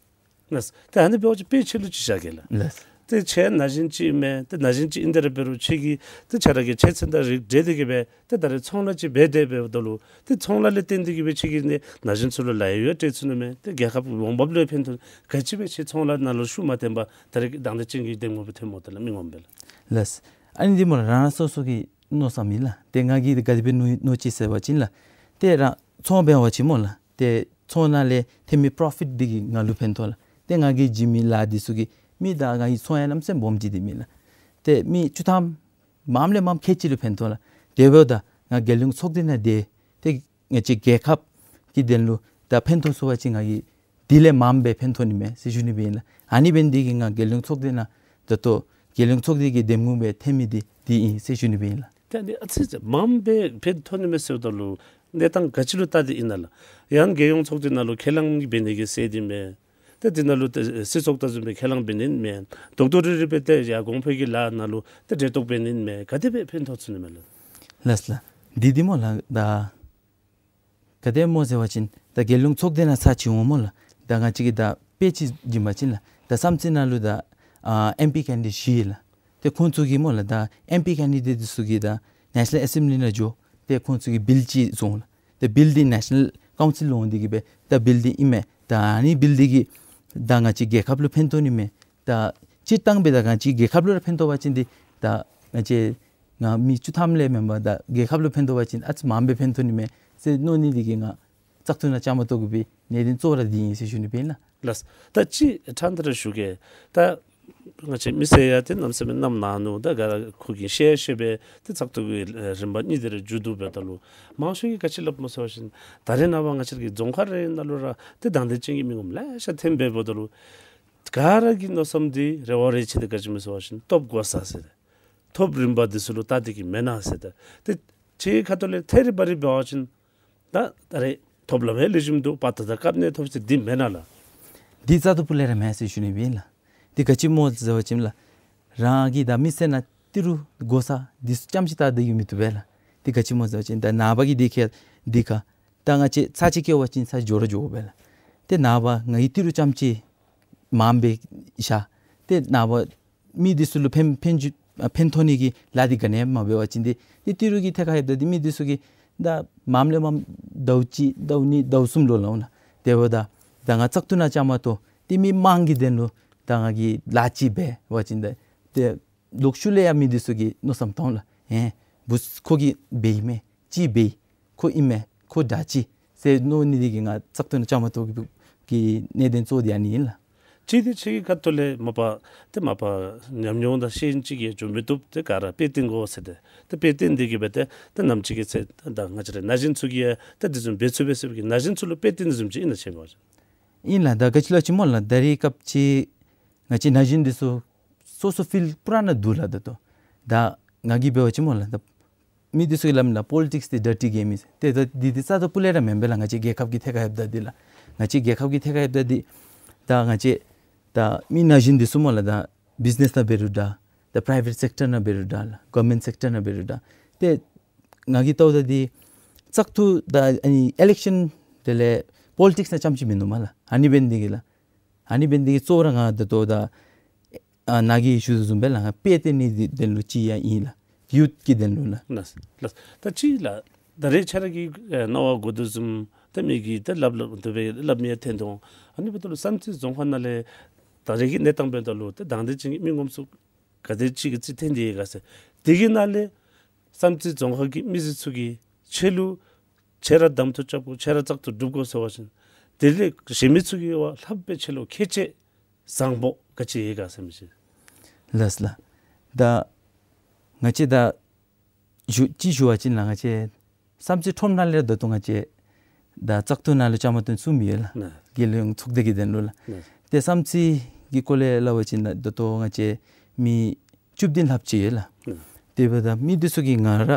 ལགས། ལགས། ཏེ་ཨ་ནི་འབད་བ་ཅིན་དཔེ་ཁྱེད་ལུ་ཅིག་བཞག་གེ་ལགས། ལགས། ཏེ་ཁྱེད་ན་གཞོན་ཅིག་ཨིན་མས། ཏེ་ན་གཞོན་ཅིག་ཨིན་ཏེ་ར་འབད་རུང་ཁྱེད་ཀྱིས་ཏེ་ཁྱེད་ར་གི་ཆ་ཚང་དང་རིགས་བསྒྲེས་ཏེ་གིས་སྦེ་ཏེ་ད་རེས་ཚོང་ལཱ་ཅིག་འབད་དེ་འབདཝ་ད་ལུ་ཏེ་ཚོང་ལཱ་ལས་བརྟེན་ཏེ་གིས་སྦེ་ཁྱེད་ཀྱིས་ནི་ན་གཞོན་ཚུ་ལུ་ལཱ་གཡོག་སྤྲོད་ཚུགས་ནི་མས། ཏེ་རྒྱལ་ཁབ་འོང་འབབ་ལུ་ཕན་ཐོགས། ག་ཅི་སྦེ་ཁྱེད་ཚོང་ལཱ་ནང་ལུ་ཤུགས་མ་བཏོན་པར་ད་རེས་དང་འདོད་ཅན་གྱི་འདེམས་ངོ་སྦེ་ཐོན་སྨོ་ད་ལགས་མི་ངོམ་སྦེ་ལགས། ལགས། ཨ་ནི་འདི་སྨོ་ལགས་རང་རང་སོ་སོ་གི་མནོ་བསམ་ཨིན་ལགས། ཏེ་ང་གིས་ག་དེ་སྦེ་མནོ་མནོ་ཅི་ཟེར་བ་ཅིན་ལགས། ཏེ་རང་ཚོང་འབད་བ་ཅིན་སྨོ་ལགས། ཏེ་ཚོང་ནང་ལས་ཐོན་མི་པོརོ་ཕིཊ་འདི་གིས་ང་ལུ་ཕན་ཐོགས་ལགས། ཏེ་ང་གིས་བྱིན་མི་ལཱ་འདི་ཚུ་གིས་མི་ད་ང་གི་ཚོང་ཡང་གནམ་མེད་ས་མེད་སྦོམ་ཅིག་འདི་མེན་ལགས། ཏེ་མི་བཅུ་ཐམ་མངམ་ལས་མངམ་ཁལ་གཅིག་ལུ་ཕན་ཐོགས་ལགས། དེ་འབདཝ་ད་ང་རྒྱལ་ཡོངས་ཚོགས་སྡེ་ནང་སྡོད་ཏེ་ང་བཅས་རྒྱལ་ཁབ་ཀྱི་དོན་ལུ་ད་ཕན་ཐོགས་ཚུགས་པ་ཅིན་ང་གིས་དེ་ལས་མངམ་སྦེ་ཕན་ཐོགས་ནི་མས་ཟེར་ཞུ་ནི་སྦེ་ཨིན་ལགས། ཨ་ནི་འབད་ནི་འདི་གིས་ང་རྒྱལ་ཡོངས་ཚོགས་སྡེ་ནང་ད་ལྟོ་རྒྱལ་ཡོངས་ཚོགས་སྡེ་གི་འདེམས་ངོ་སྦེ་ཐོན་མི་འདི་འདི་ཨིན་ཟེར་ཞུ་ནི་སྦེ་ཨིན་ལགས། ཏེ་ཨ་ནི་ཨ་ཙི་ཙི་མངམ་སྦེ་ཕན་ཐོགས་ནི་མས་ཟེརཝ་ད་ལུ་གནས་སྟངས་ག་ཅི་ལུ་བལྟ་སྟེ་ཨིན་ན་ལགས། ཡང་རྒྱལ་ཡོངས་ཚོགས་སྡེ་ནང་ལུ་ཁས་བླངས་འབད་ནི་གི་སྲོལ་འདི་མས། ཏེ་འདི་ནང་ལུ་ཏེ་སྲིད་ཚོགས་ད་བཟུམ་སྦེ་ཁས་བླངས་འབད་ནི་མེན། རྡོག་རྡོག་རིལ་རི་སྦེ་ཏེ་ཡར་གོང་འཕེལ་གྱི་ལཱ་ནང་ལུ་ཏེ་འབྲེལ་གཏོགས་འབད་ནི་མས། ག་དེ་སྦེ་ཕན་ཐོགས་ཚུགས་ནི་མས་ལགས། ལགས་ལགས། འདི་འདི་སྨོ་ལགས་ད་ ག་དེ་སྨོ་ཟེར་བ་ཅིན་ད་རྒྱལ་ཡོངས་ཚོགས་སྡེ་ནང་ཚར་ཅིག་འོང་སྨོ་ལགས། ད་ང་བཅས་ཀྱིས་ད་དཔེ་ཅིག་བྱིན་པ་ཅིན་ལགས། ད་བསམ་རྩེ་ནང་ལུ་ད་ཨ་ཨེམ་པི་ཀེན་ཌི་ཌེཊ་བཞི་ལགས། ཏེ་ཁོང་ཚུ་གིས་སྨོ་ལགས་ད་ཨེམ་པི་ཀེན་ཌི་ཌེཊ་འདི་ཚུ་གིས་ད་ནེ་ཤ་ནཱལ་ཨེ་སེམ་བི་ལི་ནང་འགྱོ། ཏེ་ཁོང་ཚུ་གིས་བིལ་ཅིག་བཟོ་འོང་ལགས། ཏེ་བིལ་འདི་ནེ་ཤ་ནཱལ་ཀའུན་སིལ་ལུ་འོང་སྟེ་གིས་སྦེ་ད་བིལ་འདི་ཨིན་མས། ད་ཨ་ནི་བིལ་འདི་གིས་ད་ང་བཅས་རྒྱལ་ཁབ་ལུ་ཕན་ཐོགས་ནི་མས། ད་སྤྱིར་བཏང་སྦེ་ད་ང་བཅས་རྒྱལ་ཁབ་ལུ་ར་ཕན་ཐོགས་པ་ཅིན་འདི་ད་ང་བཅས་ང་མི་བཅུ་ཐམ་ལས་མེན་པར་ད་རྒྱལ་ཁབ་ལུ་ཕན་ཐོགས་པ་ཅིན་ཨ་ཙི་མངམ་སྦེ་ཕན་ཐོགས་ནི་མས་ཟེར་མནོ་ནི་འདི་གིས་ང་བཙག་འཐུ་ནང་བཅའ་མར་གཏོགས་པའི་གི་གནད་དོན་གཙོ་བོ་ར་འདི་ཨིན་ཟེར་ཞུ་ནི་སྦེ་ཨིན་ལགས། ལགས། ད་ཅིག་ཕྲང་སྟེ་ར་ཞུ་གེ། ད་ང་བཅས་མི་སེར་ཡང་ཏེ་གནམ་མེད་ས་མེད་གནམ་ནང་ནུག། ད་ག་ར་ཁོ་གིས་ཤེས་ཤེས་སྦེ་ཏེ་བཙག་འཐུ་གི་རིམ་པ་གཉིས་དེ་ར་མཇུག་བསྡུ་འབདཝ་ད་ལུ་མང་ཤོས་ཀྱིས་ག་ཅི་སླབ་སྨོ་ཟེར་བ་ཅིན་ད་རེས་ནངས་པ་ང་བཅས་ཀྱི་རྫོང་ཁག་རེ་ནང་ལུ་ར་ཏེ་དང་འདོད་ཅན་གྱི་མི་ངོམ་ལེ་ཤ་ཐོན་འབདཝ་ད་ལུ་ག་ར་གི་མནོ་བསམ་འདི་རེ་བ་རེ་ཆེ་འདི་ག་ཅི་སྨོ་ཟེར་བ་ཅིན་ཐོབ་དགོ་ས་ཟེར་ཏེ། ཐོབ་རིམ་པ་འདི་ཚུ་ལུ་བལྟ་སྟེ་གིས་མེན་ན་ཟེར་ཏེ། ཏེ་ཁྱོད་ཁ་ཐུག་ལས་ཐད་རི་བ་རི་འབད་བ་ཅིན་ད་ད་རེས་ཐོབ་ལམ་ཡང་ལེགས་ཤོམ་འདུག། པ་ད་ད་སྐབས་ནས་ཐོབ་ཟེར་འདི་མེན་ན་ལགས། འདི་རྩ་དང་སྤུ་ལས་ར་མེན་ཟེར་ཞུ་ནི་སྦེ་ཨིན་ལགས། འདི་ག་ཅི་སྨོ་ཟེར་བ་ཅིན་ལགས། རང་གི་ད་མི་སེར་ནང་ཏི་རུ་དགོ་ས་འདི་ཚུ་རྐྱངམ་ཅིག་བལྟ་སྟེ་གིས་མི་བཏུབ་པས་ལགས། འདི་ག་ཅི་སྨོ་ཟེར་བ་ཅིན་ད་ནངས་པ་གི་འདི་ཁར་འདི་ཁར་ད་ང་བཅས་ཚར་ཅིག་བཀལ་བ་ཅིན་ཚར་འགྱོ་ར་འགྱོཝ་མས་ལགས། ཏེ་ནངས་པ་ང་གིས་ཏི་རུ་རྐྱངམ་ཅིག་མངམ་སྦེ་བཞག། ཏེ་ནངས་པ་མི་འདི་ཚུ་ལུ་ཕན་ཕན་ཕན་ཐོགས་ནི་གི་ལཱ་འདི་ག་ནི་ཡང་མ་འབད་བ་ཅིན་འདི་ཏི་རུ་གི་ཐད་ཁར་ཡོདཔ་ད་འདི་མི་འདི་ཚུ་གིས་ད་མངམ་ལས་མངམ་ཟླཝ་གཅིག་ཟླཝ་གཉིས་ཟླཝ་གསུམ་ལོ་ལོ་ན། དེ་འབདཝ་ད་ད་ང་བཙག་འཐུ་ནང་བཅའ་མར་གཏོགས་ཏེ་མི་མང་གི་དོན་ལུ་ད་ང་གིས་ལཱ་ཅིག་འབད་བ་ཅིན་ད་ཏེ་ལོག་ཤུལ་ལས་ཡང་མི་འདི་ཚུ་གིས་མནོ་བསམ་བཏང་ལགས། ཨེ་བུ་ཁོ་གིས་འབད་ཡི་མས། ཅིག་འབད་ཁོ་ཨིན་མས། ཁོ་དྲག་ཅི་ཟེར་མནོ་ནི་འདི་གིས་ང་བཙག་འཐུ་ནང་བཅའ་མར་གཏོགས་པའི་གི་གནད་དོན་གཙོ་བོ་འདི་ཨ་ནི་ཨིན་ལགས། ཅིག་འདི་ཁྱོད་ཀྱི་ཁ་ཐུག་ལས་མ་པ་ཏེ་མ་པ་ཉམས་མྱོང་དང་ཤེས་ཡོན་ཅིག་གིས་འགྱོ་མི་བཏུབ། ཏེ་ག་ར་དཔེ་སྟོན་དགོ་ཟེར་ཏེ་ཏེ་དཔེ་སྟོན་འདི་གིས་འབད་དེ་ཏེ་ནམ་ཅིག་གི་ཚེ་ད་ང་བཅས་ར་ན་གཞོན་ཚུ་གིས་ཡང་ཏེ་འདི་བཟུམ་འབད་ཚུགས་པས་ཟེར་བའི་གི་ན་གཞོན་ཚུ་ལུ་དཔེ་སྟོན་འདི་བཟུམ་ཅིག་ཨིན་ན་ཅིག་འབད་བ་ཅིན། ཨིན་ལགས། ད་ག་ཅི་ལོ་ཅིག་སྨོ་ལགས། ད་རེས་སྐབས་ཅིག་ང་བཅས་ན་གཞོན་འདི་ཚུ་སོ་སོ་ཕིལཌ་པུ་ར་ནང་འདུག་ལགས། ད་ལྟོ་ད་ང་གིས་འབད་བ་ཅིན་སྨོ་ལགས། ད་མི་འདི་ཚུ་གིས་སླབ་ནི་ལགས། པོ་ལི་ཊིགསི་འདི་ཌར་ཊི་གེམ་ཨིན་ཟེར། ཏེ་ད་འདི་འདི་རྩ་དང་སྤུ་ལས་ར་མེན་པས་ལགས། ང་བཅས་རྒྱལ་ཁབ་ཀྱི་ཐད་ཁར་ཡོདཔ་ད་འདི་ལགས། ང་བཅས་རྒྱལ་ཁབ་ཀྱི་ཐད་ཁར་ཡོདཔ་ད་འདི་ད་ང་བཅས་ད་མི་ན་གཞོན་འདི་ཚུ་སྨོ་ལགས། ད་བིཛ་ནེསི་ནང་འབད་རུང་འདྲ། ད་པ་རའི་ཝེཊ་སེཀ་ཊར་ནང་འབད་རུང་འདྲ་ལགས། གོ་ཝར་མེནཊ་སེཀ་ཊར་ནང་འབད་རུང་འདྲ། ཏེ་ང་གིས་བལྟཝ་ད་འདི་བཙག་འཐུ་ད་ཨ་ནི་ཨི་ལེཀ་ཤཱན་དེ་ལས་པོ་ལི་ཊིགསི་ནང་རྐྱངམ་ཅིག་མིན་འདུག་མས་ལགས། ཨ་ནི་འབད་ནི་འདི་གིས་ལགས། ཨ་ནི་འབད་ནི་འདི་གིས་གཙོ་བོ་ར་ང་ད་ལྟོ་ད་ཨ་ནཱ་གིས་ཞུ་དོ་བཟུམ་སྦེ་ལགས། ང་དཔེ་སྟོན་ནི་འདི་དོན་ལུ་ཅིག་ཡང་ཨིན་ལགས། ཡུཐ་ཀྱི་དོན་ལུ་ལགས། ལགས་ལགས། ད་ཅིག་ལགས། ད་རེས་ཁྱོད་ར་གིས་ཨེ་མནོ་བ་གོ་དོ་བཟུམ་ད་མི་གིས་ད་སླབ་སླབ་དོ་སྦེ་སླབ་མི་ཡང་ཐོན་དོ། ཨ་ནི་འབདཝ་ད་ལུ་བསམ་རྩེ་རྫོང་ཁག་ནང་ལས་ད་རེས་ཀྱི་གནས་སྟངས་འབདཝ་ད་ལུ་ད་དང་འདོད་ཅན་གྱི་མི་ངོམ་ཚུ་ག་དེ་ཅིག་གི་རྩིས་ཐོན་ཏེ་ཡོད་ག་ཟེར། དེ་གི་ནང་ལས་བསམ་རྩེ་རྫོང་ཁག་གི་མི་སེར་ཚུ་གིས་ཁྱོད་ལུ་ཁྱོད་ར་གདམ་འཐུ་རྐྱབ་དགོ། ཁྱོད་ར་བཙག་འཐུ་སྒྲུབ་དགོ་ཟེར་བ་ཅིན་དེ་ལས་གཞན་མི་ཚུ་གིས་བ་ལྷག་པའི་ཁྱོད་ལུ་ཁེ་ཆེ་བཟང་པོ་ག་ཅི་ཡོད་ག་ཟེར་མི་ཅིག། ལགས་ལགས། ད་ང་བཅས་ད་ཞུ་ཅིག་ཞུ་བ་ཅིན་ལགས། ང་བཅས་བསམ་རྩེ་ཁྲོམ་ནང་ལས་ད་ལྟོ་ང་བཅས་ད་བཙག་འཐུ་ནང་ལུ་བཅའ་མར་གཏོགས་ཚུགས་མི་ཡོད་ལགས། ནེ། རྒྱལ་ཡོངས་ཚོགས་སྡེ་གི་དོན་ལུ་ལགས། ནེ། ཏེ་བསམ་རྩེ་གི་སྐོར་ལས་སླབ་པ་ཅིན་ལགས། ད་ལྟོ་ང་བཅས་མི་བཅུ་བདུན་ལྷགཔ་ཅིག་ཡོད་ལགས། ནེ། དེ་འབདཝ་ད་མི་འདི་ཚུ་གིས་ང་ར་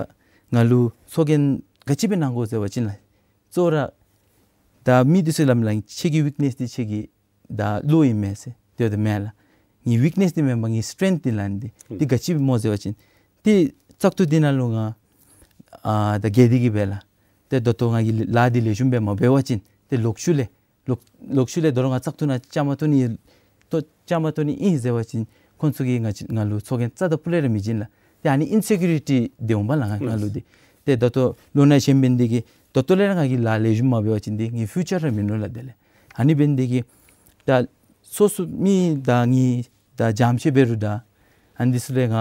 ང་ལུ་ཚོགས་རྒྱན་ག་ཅི་སྦེ་གནང་དགོ་ཟེར་བ་ཅིན་ལགས། གཙོ་བོ་ར་ད་མི་འདི་ཚུ་སླབ་མི་ལགས། ཁྱོད་ཀྱི་ཝིཀ་ནེསི་འདི་ཁྱོད་ཀྱི་ད་བློ་ཨིན་མས་ཟེར། དེ་འབདཝ་ད་མེན་ལགས། ངེའི་ཝིཀ་ནེསི་འདི་མེན་པར་ངེའི་སི་ཊེངཐ་འདི་ལགས། འདི་ཨུམ་འདི་ག་ཅི་སྨོ་ཟེར་བ་ཅིན་ཏེ་བཙག་འཐུ་འདི་ནང་ལུ་ང་ཨ་ད་རྒྱལ་ཏེ་གིས་སྦེ་ལགས། ཏེ་ད་ལྟོ་ང་གིས་ལཱ་འདི་ལེགས་ཤོམ་སྦེ་མ་འབད་བ་ཅིན་ཏེ་ལོག་ཤུལ་ལས་ལོག་ལོག་ཤུལ་ལས་ད་རུང་ང་བཙག་འཐུ་ནང་བཅའ་མར་གཏོགས་ནི་གཏོགས་བཅའ་མར་གཏོགས་ནི་ཨིན་ཟེར་བ་ཅིན་ཁོང་ཚུ་གིས་ང་ང་ལུ་ཚོགས་རྒྱན་རྩ་དང་སྤུ་ལས་ར་མི་བྱིན་ལགས། ཏེ་ཨ་ནི་ཨིན་སེ་ཀུ་རི་ཊི་འདི་འོང་པ་ལགས། ང་ང་ལུ་འདི་ཏེ་ད་ལྟོ་ལོ་ན་གཞོནམ་འབད་ནི་འདི་གིས་ད་ལྟོ་ལས་ར་ང་གིས་ལཱ་ལེགས་ཤོམ་མ་འབད་བ་ཅིན་འདི་ངེའི་ཕིའུ་ཅར་ར་མིན་ནུག་ལགས། དེ་ལས་ཨ་ནི་འབད་ནི་འདི་གིས་ད་སོ་སོ་མི་ད་ངེའི་ད་རྒྱ་ཆེ་འབད་རུང་ད་ཨ་ནི་འདི་ཚུ་ལས་ང་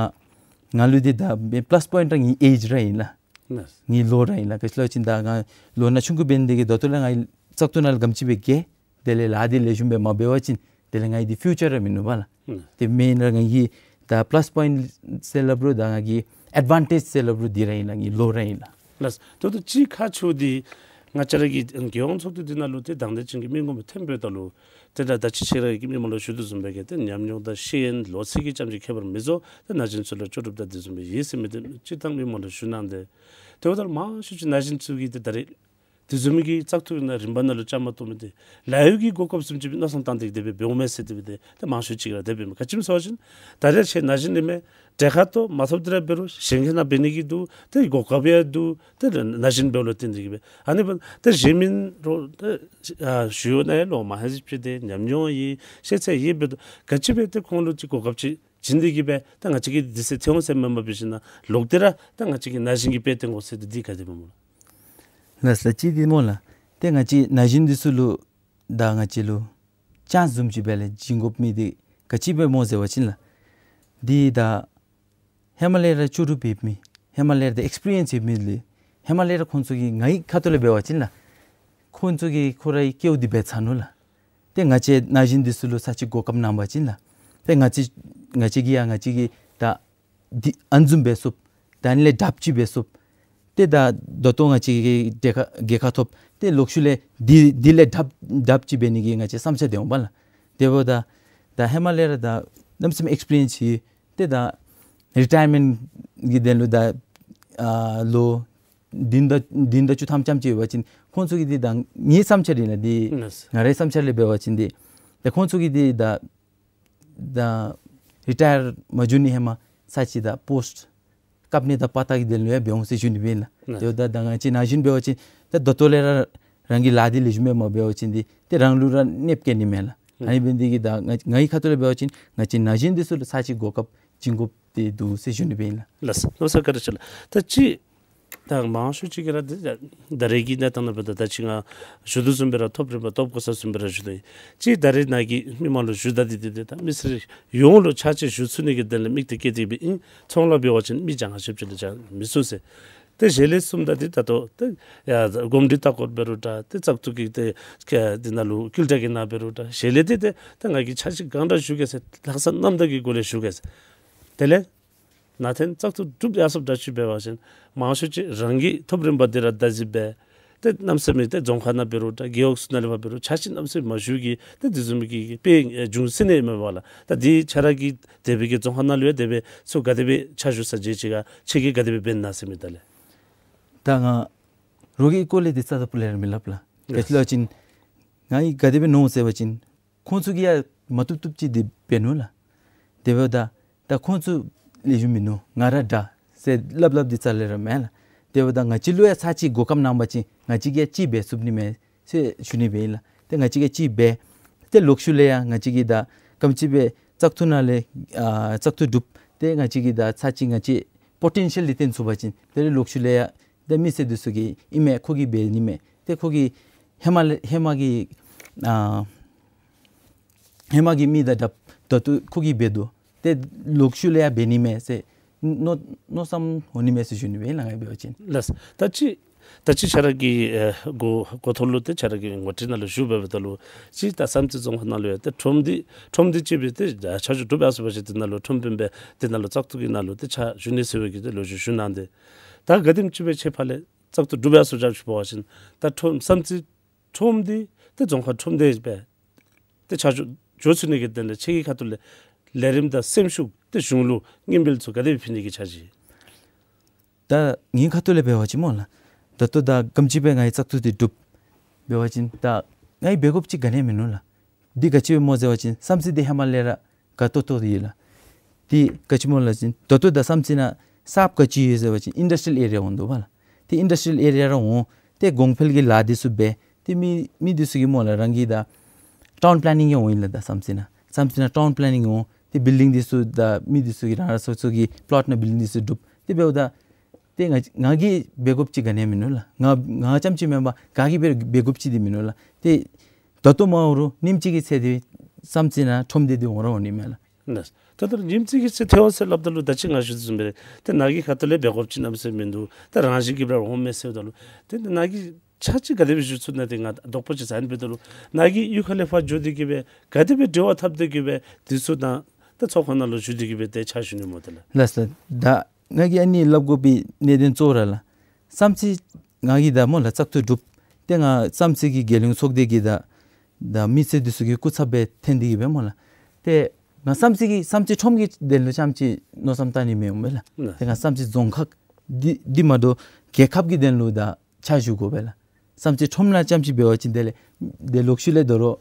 ང་ལུ་འདི་ད་པ་ལཱས་པོའིནཊ་ར་ངེའི་ཨེཇ་ར་ཨིན་ལགས། ནེ། ངེའི་ལོ་ར་ཨིན་ལགས། ག་ཅི་ལོ་ཅིག་ད་ང་ལོ་ན་ཆུང་ཀུ་འབད་ནི་འདི་གིས་ད་ལྟོ་ལས་ང་བཙག་འཐུ་ནང་ལུ་ག་དེམ་ཅིག་སྦེ་རྒྱལ། དེ་ལས་ལཱ་འདི་ལེགས་ཤོམ་སྦེ་མ་འབད་བ་ཅིན་དེ་ལས་ང་གི་འདི་ཕིའུ་ཅར་ར་མིན་ནུག་པ་ལགས། ནེ། དེ་མེན་ར་ང་གི་ད་པ་ལཱས་པོའིནཊ་ཟེར་སླབ་རུང་ད་ང་གི་ཨེཌ་ཝན་ཊེཇ་ཟེར་སླབ་རུང་འདི་ར་ཨིན་ལགས། ངེའི་ལོ་ར་ཨིན་ལགས། ལགས། ད་ལྟོ་ཅིག་ཁག་ཆེཝ་འདི་ང་བཅས་ར་གི་རྒྱལ་ཡོངས་ཚོགས་སྡེ་འདི་ནང་ལུ་ཏེ་དང་འདོད་ཅན་གྱི་མི་ངོམ་ཐོན་འབདཝ་ད་ལུ་ཏེ་ད་ད་ཅི་ཁྱོད་ར་གིས་མི་མང་ལུ་ཞུ་དོ་བཟུམ་སྦེ་གི་ཏེ་ཉམས་མྱོང་དང་ཤེས་ཡོན་ལོ་ཚད་ཀྱིས་རྐྱངམ་ཅིག་ཁྱད་པར་མི་བཟོ། ཏེ་ན་གཞོན་ཚུ་ལུ་ལྕོགས་གྲུབ་དང་དེ་བཟུམ་སྦེ་ཡོད་ཟེར་མི་འདི་སྤྱིར་བཏང་མི་མང་ལུ་ཞུ་གནང་སྟེ། དེ་འབདཝ་ད་ལུ་མང་ཤོས་ཅིག་ན་གཞོན་ཚུ་གིས་ཏེ་ད་རེས་ དེ་བཟུམ་གྱི་བཙག་འཐུ་ནང་རིམ་པ་ནང་ལུ་བཅའ་མར་གཏོགས་མི་འདི་ལཱ་གཡོག་གི་གོ་སྐབས་བཟུམ་ཅིག་མནོ་བསམ་བཏང་སྟེ་དེ་སྦེ་འབདཝ་མས་ཟེར་དེ་སྦེ་ཏེ་ད་མང་ཤོས་ཅིག་ར་དེ་སྦེ་མས། ག་ཅི་སྨོ་ཟེར་བ་ཅིན་ད་རེས་ཁྱེད་ན་གཞོན་ཨིན་མས། གྲལ་ཁར་ཐོབ་མ་ཐོབ་འདི་ར་འབད་རུང་གཞན་གྱི་ནང་འབད་ནི་གི་འདུག། ཏེ་གོ་སྐབས་ཡང་འདུག། ཏེ་ན་གཞོན་འབདཝ་ལུ་བརྟེན་ཏེ་གིས་སྦེ་ཨ་ནི་འབདན་ཏེ་གཞན་མི་རོགས་ཏེ་ཨ་ཞུ་ཡོད་ན་ཡང་ལོ་མང་ཧེ་ཅིག་ཏེ་ཉམས་མྱོང་ཡོད་ཤེས་ཚད་ཡོད་འབདཝ་ད་ག་ཅི་སྦེ་ཏེ་ཁོང་ལུ་ཅིག་གོ་སྐབས་ཅིག་བྱིན་ཏེ་གིས་སྦེ་ད་ང་བཅས་ཀྱིས་དུས་ཚོད་ཐོན་འོང་ཟེར་མེན་པར་འབད་ཞིན་ན་ལོག་སྟེ་ར་ད་ང་བཅས་ཀྱིས་ན་གཞོན་གྱི་དཔེ་སྟོན་དགོ་ཟེར་ཏེ་འདི་ག་དེ་སྦེ་སྨོ་ལགས། ལགས་ལགས། གཅིག་འདི་སྨོ་ལགས། ཏེ་ང་བཅས་ན་གཞོན་འདི་ཚུ་ལུ་ད་ང་བཅས་ལུ་ཅཱནསི་བཟུམ་ཅིག་སྦེ་ལས་བྱིན་དགོ་མི་འདི་ག་ཅི་སྦེ་སྨོ་ཟེར་བ་ཅིན་ལགས། འདི་ད་ཧེ་མ་ལས་ར་ལྕོགས་གྲུབ་ཡོད་མི་ཧེ་མ་ལས་ར་ད་ཨེགསི་པི་རི་ཡནསི་ཡོད་མི་ལས་ཧེ་མ་ལས་ར་ཁོང་ཚུ་གིས་ངེའི་ཁ་ཐུག་ལས་འབད་བ་ཅིན་ལགས། ཁོང་ཚུ་གིས་ཁོ་རའི་སྐལཝ་འདི་འབད་ཚར་ནུག་ལགས། ཏེ་ང་བཅས་ན་གཞོན་འདི་ཚུ་ལུ་ས་ཅིག་གོ་སྐབས་གནང་པ་ཅིན་ལགས། ཏེ་ང་བཅས་ང་བཅས་ཀྱིས་ཡང་ང་བཅས་ཀྱིས་ད་འདི་ཨ་ནི་བཟུམ་འབད་ཚུགས། ད་ཨ་ནི་ལས་དྲགཔ་ཅིག་འབད་ཚུགས། ཏེ་ད་ད་ལྟོ་ང་བཅས་ཀྱིས་གྲལ་ཁར་གྲལ་ཁར་ཐོབ། ཏེ་ལོག་ཤུལ་ལས་འདི་འདི་ལས་དྲགཔ་དྲགཔ་ཅིག་འབད་ནི་གི་ང་བཅས་བསམ་འཆར་འདི་འོང་པ་ལགས། དེ་འབདཝ་ད་ད་ཧེ་མ་ལས་ར་ད་གནམ་མེད་ས་མེད་ཨེགསི་པི་རི་ཡནསི་ཡོད། ཏེ་ད་རི་ཊ་ཡར་མེནཊ་གི་དོན་ལུ་ད་ཨ་ལོ་བདུན་དང་བདུན་དང་བཅུ་ཐམ་ཙམ་ཅིག་ཡོད་པ་ཅིན་ཁོང་ཚུ་གིས་འདི་ད་ངེའི་བསམ་འཆར་ཨིན་ལགས། འདི་ལགས། ང་རའི་བསམ་འཆར་ལས་འབད་བ་ཅིན་འདི་ད་ཁོང་ཚུ་གིས་འདི་ད་ད་རི་ཊ་ཡར་མ་འགྱོ་ནི་ཧེ་མ་ས་ཅིག་ད་པོསཊ་བཀབ་ནི་དང་དཔའ་རྟགས་ཀྱི་དོན་ལུ་ཡང་འབད་འོང་ཟེར་ཞུ་ནི་སྦེ་ཨིན་ལགས། ལགས། དེ་འབདཝ་ད་ད་ང་བཅས་ན་གཞོན་འབད་བ་ཅིན་ད་ད་ལྟོ་ལས་ར་རང་གི་ལཱ་འདི་ལེགས་ཤོམ་སྦེ་མ་འབད་བ་ཅིན་འདི་ཏེ་རང་ལུ་ར་གནོདཔ་བཀལ་ནི་མས་ལགས། ཨ་ནི་འབད་ནི་འདི་གིས་ད་ང་ངེའི་ཁ་ཐུག་ལས་འབད་བ་ཅིན་ང་བཅས་ན་གཞོན་འདི་ཚུ་ལུ་ས་ཅིག་གོ་སྐབས་བྱིན་དགོཔ་འདི་འདུག་ཟེར་ཞུ་ནི་སྦེ་ཨིན་ལགས། ལགས། ལགས་སོ། བཀའ་དྲིན་ཆེ་ལགས། ད་ཅི་ད་མང་ཤོས་ཅིག་གིས་ར་འདི་ད་རེས་ཀྱི་གནས་སྟངས་ནང་འབདཝ་ད་ད་ཅི་ང་ཞུ་དོ་བཟུམ་སྦེ་ར་ཐོབ་རིམ་པ་ཐོབ་གོ་ས་བཟུམ་སྦེ་ར་ཞུ་དོ་ཡི། ཅི་ད་རེས་ནཱ་གི་མི་མང་ལུ་ཞུ་ད་འདི་འདི་འདི་ད་མི་སེར་ཡོངས་ལུ་ཕྱག་ཕྱིད་ཞུ་ཚུགས་ནི་གི་དོན་ལས་དམིགས་ཏེ་བསྐྱེད་དེ་སྦེ་ཨིན། ཚོང་ལཱ་འབད་བ་ཅིན་མི་གྱངས་ཁ་ཤོར་ཅིག་ལས་བྱ་མི་ཚུགས་ཟེར། ཏེ་གཞན་ལས་གསུམ་ད་འདི་ད་ལྟོ་ཏེ་ཡ་གོམས་འདྲིས་ལྟ་སྐོར་འབད་རུང་འདྲ་ཏེ་བཙག་འཐུ་གི་ཏེ་ཁ་འདི་ནང་ལུ་ཀིལ་ཊ་གི་ནང་འབད་རུང་འདྲ་གཞན་ལས་ཏེ་ཏེ་ད་ང་གིས་ཕྱག་ཕྱིད་གང་དྲག་ཞུ་གེ་ཟེར་ལྷག་བསམ་རྣམ་དག་གི་སྒོ་ལས་ཞུ་གེ་ཟེར། དེ་ལས་ནཱ་ཐོན་བཙག་འཐུ་གྲུབ་ཡར་སོངམ་འདྲ་ཅིག་འབད་བ་ཅིན་མང་ཤོས་ཅིག་རང་གི་ཐོབ་རིམ་པ་འདི་ར་བདའ་འཛིན་འབད། ཏེ་གནམ་མེད་ས་མེད་ཏེ་རྫོང་ཁག་ནང་འབད་རུང་འདྲ་རྒེད་འོག་ཚུ་ནང་ལས་ཕར་འབད་རུང་ཕྱག་ཕྱིད་གནམ་མེད་ས་མེད་མ་ཞུ་གི་ཏེ་འདི་བཟུམ་གྱི་དཔེ་འབྱུང་སྲིད་ནི་མས་པ་ལགས། ད་འདི་ཁྱོད་ར་གི་དེ་སྦེ་གི་རྫོང་ཁག་ནང་ལུ་ཡང་དེ་སྦེ་ཚུ་ག་དེ་སྦེ་ཕྱག་ཞུ་ས་མཇལ་ཅི་ག་ཁྱོད་ཀྱིས་ག་དེ་སྦེ་འབད་ནི་ན་ཟེར་མི་ད་ལས། ད་ང་རོགས་ཀྱི་སྐོར་ལས་འདི་རྩ་དང་པོ་ལས་ར་མི་སླབ་ལགས། ག་ཅི་སླབ་པ་ཅིན་ང་གིས་ག་དེ་སྦེ་མནོ་ཟེར་བ་ཅིན་ཁོང་ཚུ་གིས་ཡང་མ་བཏུབ་བཏུབ་ཅིག་འདི་འབད་ནུག་ལགས། དེ་འབདཝ་ད་ད་ཁོང་ཚུ་ལེགས་ཤོམ་མིན་ནུག་ང་ར་དྲག་ཟེར་སླབ་སླབ་འདི་རྩ་ལས་ར་མེན་ལགས། དེ་འབདཝ་ད་ང་བཅས་ལུ་ཡང་ས་ཅིག་གོ་སྐབས་གནང་པ་ཅིན་ང་བཅས་ཀྱིས་ཡང་ཅིག་འབད་ཚུགས་ནི་མས་ཟེར་ཞུ་ནི་སྦེ་ཨིན་ལགས། ཏེ་ང་བཅས་ཀྱིས་ཅིག་འབད། ཏེ་ལོག་ཤུལ་ལས་ཡང་ང་བཅས་ཀྱིས་ད་ག་དེམ་ཅིག་སྦེ་བཙག་འཐུ་ནང་ལས་ཨ་བཙག་འཐུ་གྲུབ་སྟེ་ང་བཅས་ཀྱིས་ད་ས་ཅིག་ང་བཅས་པོ་ཊེན་ཤལ་འདི་སྟོན་ཚུགས་པ་ཅིན་དེ་ལས་ལོག་ཤུལ་ལས་ཡང་ད་མི་སེར་འདི་ཚུ་གིས་ཨིན་མས་ཁོ་གིས་འབད་ནི་མས། ཏེ་ཁོ་གིས་ཧེ་མ་ལས་ཧེ་མ་གི་ཨ་ཧེ་མ་གི་མི་དང་འདྲཝ་ད་ལྟོ་ཁོ་གིས་འབད་དོ། ཏེ་ལོག་ཤུལ་ལས་ཡང་འབད་ནི་མས་ཟེར་མནོ་མནོ་བསམ་འོང་ནི་མས་ཟེར་ཞུ་ནི་སྦེ་ཨིན་ལགས་ང་འབད་བ་ཅིན། ལགས། ད་ཅི་ད་ཅི་ཁྱོད་ར་གི་ཨེ་འགོ་འགོ་ཐོག་ལུ་ཏེ་ཁྱོད་ར་གི་ངོ་སྤྲོད་ནང་ལུ་ཞུ་འབདཝ་ད་ལུ་ཅི་ད་བསམ་རྩེ་རྫོང་ཁག་ནང་ལུ་ཡང་ཏེ་ཁྲོམ་སྡེ་ཁྲོམ་སྡེ་ཅིག་སྦེ་ཏེ་ཕྱག་ཞུ་གྲུབ་ཡར་སོང་བ་ཅིན་དེ་ནང་ལུ་ཁྲོམ་དཔོན་སྦེ་དེ་ནང་ལུ་བཙག་འཐུ་གི་ནང་ལུ་ཏེ་ཕྱག་ཞུ་ནི་ཟེར་བའི་གི་ཏེ་ལོ་རྒྱུས་ཞུ་གནང་སྟེ། ད་ག་དེམ་ཅིག་སྦེ་ཁྱོད་ཕར་ལས་བཙག་འཐུ་གྲུབ་ཡར་སོངམ་འདྲ་ཅིག་འབད་བ་ཅིན་ད་ཁྲོམ་བསམ་རྩེ་ཁྲོམ་སྡེ་ཏེ་རྫོང་ཁག་ཁྲོམ་སྡེ་སྦེ་ཏེ་ཕྱག་ཞུ་འགྱོ་ཚུགས་ནི་གི་དོན་ལས་ཁྱོད་ཀྱི་ཁ་ཐུག་ལས་ལས་རིམ་དང་སེམས་ཤུགས་ཏེ་གཞུང་ལུ་སྙིང་འབུལ་ཚུ་ག་དེ་སྦེ་ཕུལ་ནི་གི་འཆར་གཞི། ད་ངེའི་ཁ་ཐུག་ལས་འབད་བ་ཅིན་སྨོ་ལགས། ད་ལྟོ་ད་ག་དེམ་ཅིག་སྦེ་ངེའི་བཙག་འཐུ་འདི་གྲུབ་འབད་བ་ཅིན་ད་ངེའི་འབད་དགོཔ་ཅིག་ག་ནི་ཡང་མིན་ནུག་ལགས། འདི་ག་ཅི་སྦེ་སྨོ་ཟེར་བ་ཅིན་བསམ་རྩེ་འདི་ཧེ་མ་ལས་ར་དགའ་ཏོག་ཏོ་ཡོད་ལགས། འདི་ག་ཅི་སྨོ་ལབ་ཅིན་ད་ལྟོ་ད་བསམ་རྩེ་ནང་གསརཔ་ག་ཅི་ཡོད་ཟེར་བ་ཅིན་ཨིན་ཌསི་ཊི་རི་ཡལ་ཨེ་རི་ཡ་འོང་དོ་བ་ལགས། ཏེ་ཨིན་ཌསི་ཊི་རི་ཡལ་ཨེ་རི་ཡ་ར་འོང་། ཏེ་གོང་འཕེལ་གྱི་ལཱ་འདི་ཚུ་འབད། ཏེ་མི་མི་འདི་ཚུ་གིས་སྨོ་ལགས་རང་གི་ད་ཊའུན་པ་ལེ་ནིང་ཡང་འོང་ཡི་ལགས། ད་བསམ་རྩེ་ནང་བསམ་རྩེ་ནང་ཊའུན་པ་ལེ་ནིང་འོང་། ཏེ་བིལ་ཌིང་འདི་ཚུ་ད་མི་འདི་ཚུ་གིས་རང་རང་སོ་སོ་གི་པློཊ་ནང་བིལ་ཌིང་འདི་ཚུ་གྲུབ། ཏེ་འབདཝ་ད་ཏེ་ང་ང་གིས་འབད་དགོཔ་ཅིག་ག་ནི་ཡང་མིན་ནུག་ལགས། ང་ང་རྐྱངམ་ཅིག་མེན་པར་ག་གིས་འབད་འབད་དགོཔ་ཅིག་འདི་མིན་ནུག་ལགས། ཏེ་ད་ལྟོ་མ་འོངས་རུང་ཉིནམ་གཅིག་གི་ཚེ་འདི་བསམ་རྩེ་ནང་ཁྲོམ་སྡེ་འདི་འོང་ར་འོང་ནི་མས་ལགས། ལགས། ད་ལྟོ་ཉིནམ་གཅིག་གི་ཚེ་ཐོན་འོང་ཟེར་སླབ་ད་ལུ་ད་ཅི་ང་ཞུ་དོ་བཟུམ་སྦེ་ཏེ་ནཱ་གི་ཁ་ཐུག་ལས་འབད་དགོཔ་ཅིག་གནམ་མེད་ས་མེད་མིན་འདུག། ཏེ་རང་བཞིན་གྱིས་སྦེ་ར་འོངམ་མས་ཟེརཝ་ད་ལུ་ཏེ་ནཱ་གི་ཕྱག་ཕྱིད་ག་དེ་སྦེ་ཞུ་ཚུགས་ན་ཏེ་ང་དོགས་པ་ཅིག་ཟ་ནི་འབདཝ་ད་ལུ་ནཱ་གི་གཡུས་ཁ་ལས་ཕར་འགྱོ་སྟེ་གིས་སྦེ་ག་དེ་སྦེ་འབྲེལ་བ་འཐབ་སྟེ་གིས་སྦེ་འདི་ཚུ་དང་ད་ཚོགས་ཁང་ནང་ལུ་ཞུ་སྟེ་གིས་སྦེ་ཏེ་ཕྱག་ཞུ་ནི་སྨོ་ཏེ་ལགས། ལགས་སོ། ད་ང་གིས་ཨ་ནི་སླབ་དགོ་པའི་གནད་དོན་གཙོ་བོ་ར་ལགས། བསམ་རྩེ་ང་གིས་ད་སྨོ་ལགས་བཙག་འཐུ་གྲུབ། ཏེ་ང་བསམ་རྩེ་གི་རྒྱལ་ཡོངས་ཚོགས་སྡེ་གི་ད་ད་མི་སེར་འདི་ཚུ་གི་སྐུ་ཚབ་སྦེ་འཐོན་ཏེ་གིས་སྦེ་སྨོ་ལགས། ཏེ་ང་བསམ་རྩེ་གི་བསམ་རྩེ་ཁྲོམ་གྱི་དོན་ལུ་རྐྱངམ་ཅིག་མནོ་བསམ་བཏང་ནི་མི་འོང་པས་ལགས། ལགས། ཏེ་ང་བསམ་རྩེ་རྫོང་ཁག་འདི་འདི་མ་དོ་རྒྱལ་ཁབ་ཀྱི་དོན་ལུ་ད་ཕྱག་ཞུ་དགོ་པས་ལགས། བསམ་རྩེ་ཁྲོམ་ནང་རྐྱངམ་ཅིག་འབད་བ་ཅིན་དེ་ལས་དེ་ལོག་ཤུལ་ལས་དོ་རུང་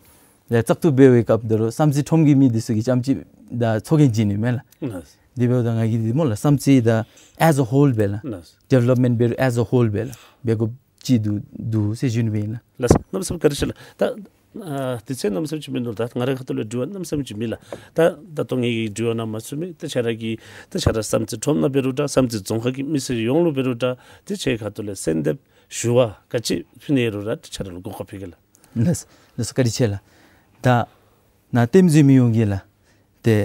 ལས་བཙག་འཐུ་འབད་བའི་སྐབས་དོ་རུང་བསམ་རྩེ་ཁྲོམ་གྱི་མི་འདི་ཚུ་གིས་རྐྱངམ་ཅིག་ད་ཚོགས་རྒྱན་བྱིན་ནི་མས་ལགས། ལགས། དེ་འབདཝ་ད་ང་གིས་འདི་སྨོ་ལགས། བསམ་རྩེ་ད་as a whole སྦེ་ལགས། ལགས། ཌི་ཝེ་ལོབ་མེནཊ་འབད་རུང་as a whole སྦེ་ལགས། འབད་དགོཔ་ཅིག་འདུག་འདུག་ཟེར་ཞུ་ནི་སྦེ་ཨིན་ལགས། ལགས། གནམ་མེད་ས་མེད་བཀའ་དྲིན་ཆེ་ལགས། ད་ཨ་དུས་ཚོད་གནམ་མེད་ས་མེད་ཅིག་མིན་འདུག། ད་ང་རའི་ཁ་ཐུག་ལས་དྲི་བ་གནམ་མེད་ས་མེད་ཅིག་མེད་ལགས། ད་ད་ལྟོ་ངེ་གི་དྲི་བ་ནང་མ་ཚུད་མི་ད་ཁྱེད་ར་གི་ད་ཁྱེད་ར་བསམ་རྩེ་ཁྲོམ་ནང་འབད་རུང་འདྲ། བསམ་རྩེ་རྫོང་ཁག་གི་མི་སེར་ཡོངས་ལུ་འབད་རུང་འདྲ། ད་ཁྱེད་ཁ་ཐུག་ལས་གསོལ་འདེབས་ཞུ་བ་ག་ཅི་ཕུལ་ནི་ཡོད་རུང་ར་ད་ཁྱེད་ར་ལུ་གོ་སྐབས་ཕུལ་གེ་ལགས། ལགས་ལགས་སོ། བཀའ་དྲིན་ཆེ་ལགས། ད་ནཱ་ལྟདམོ་གཟིགས་མི་ཡོངས་ཀྱིས་ལགས། ཏེ་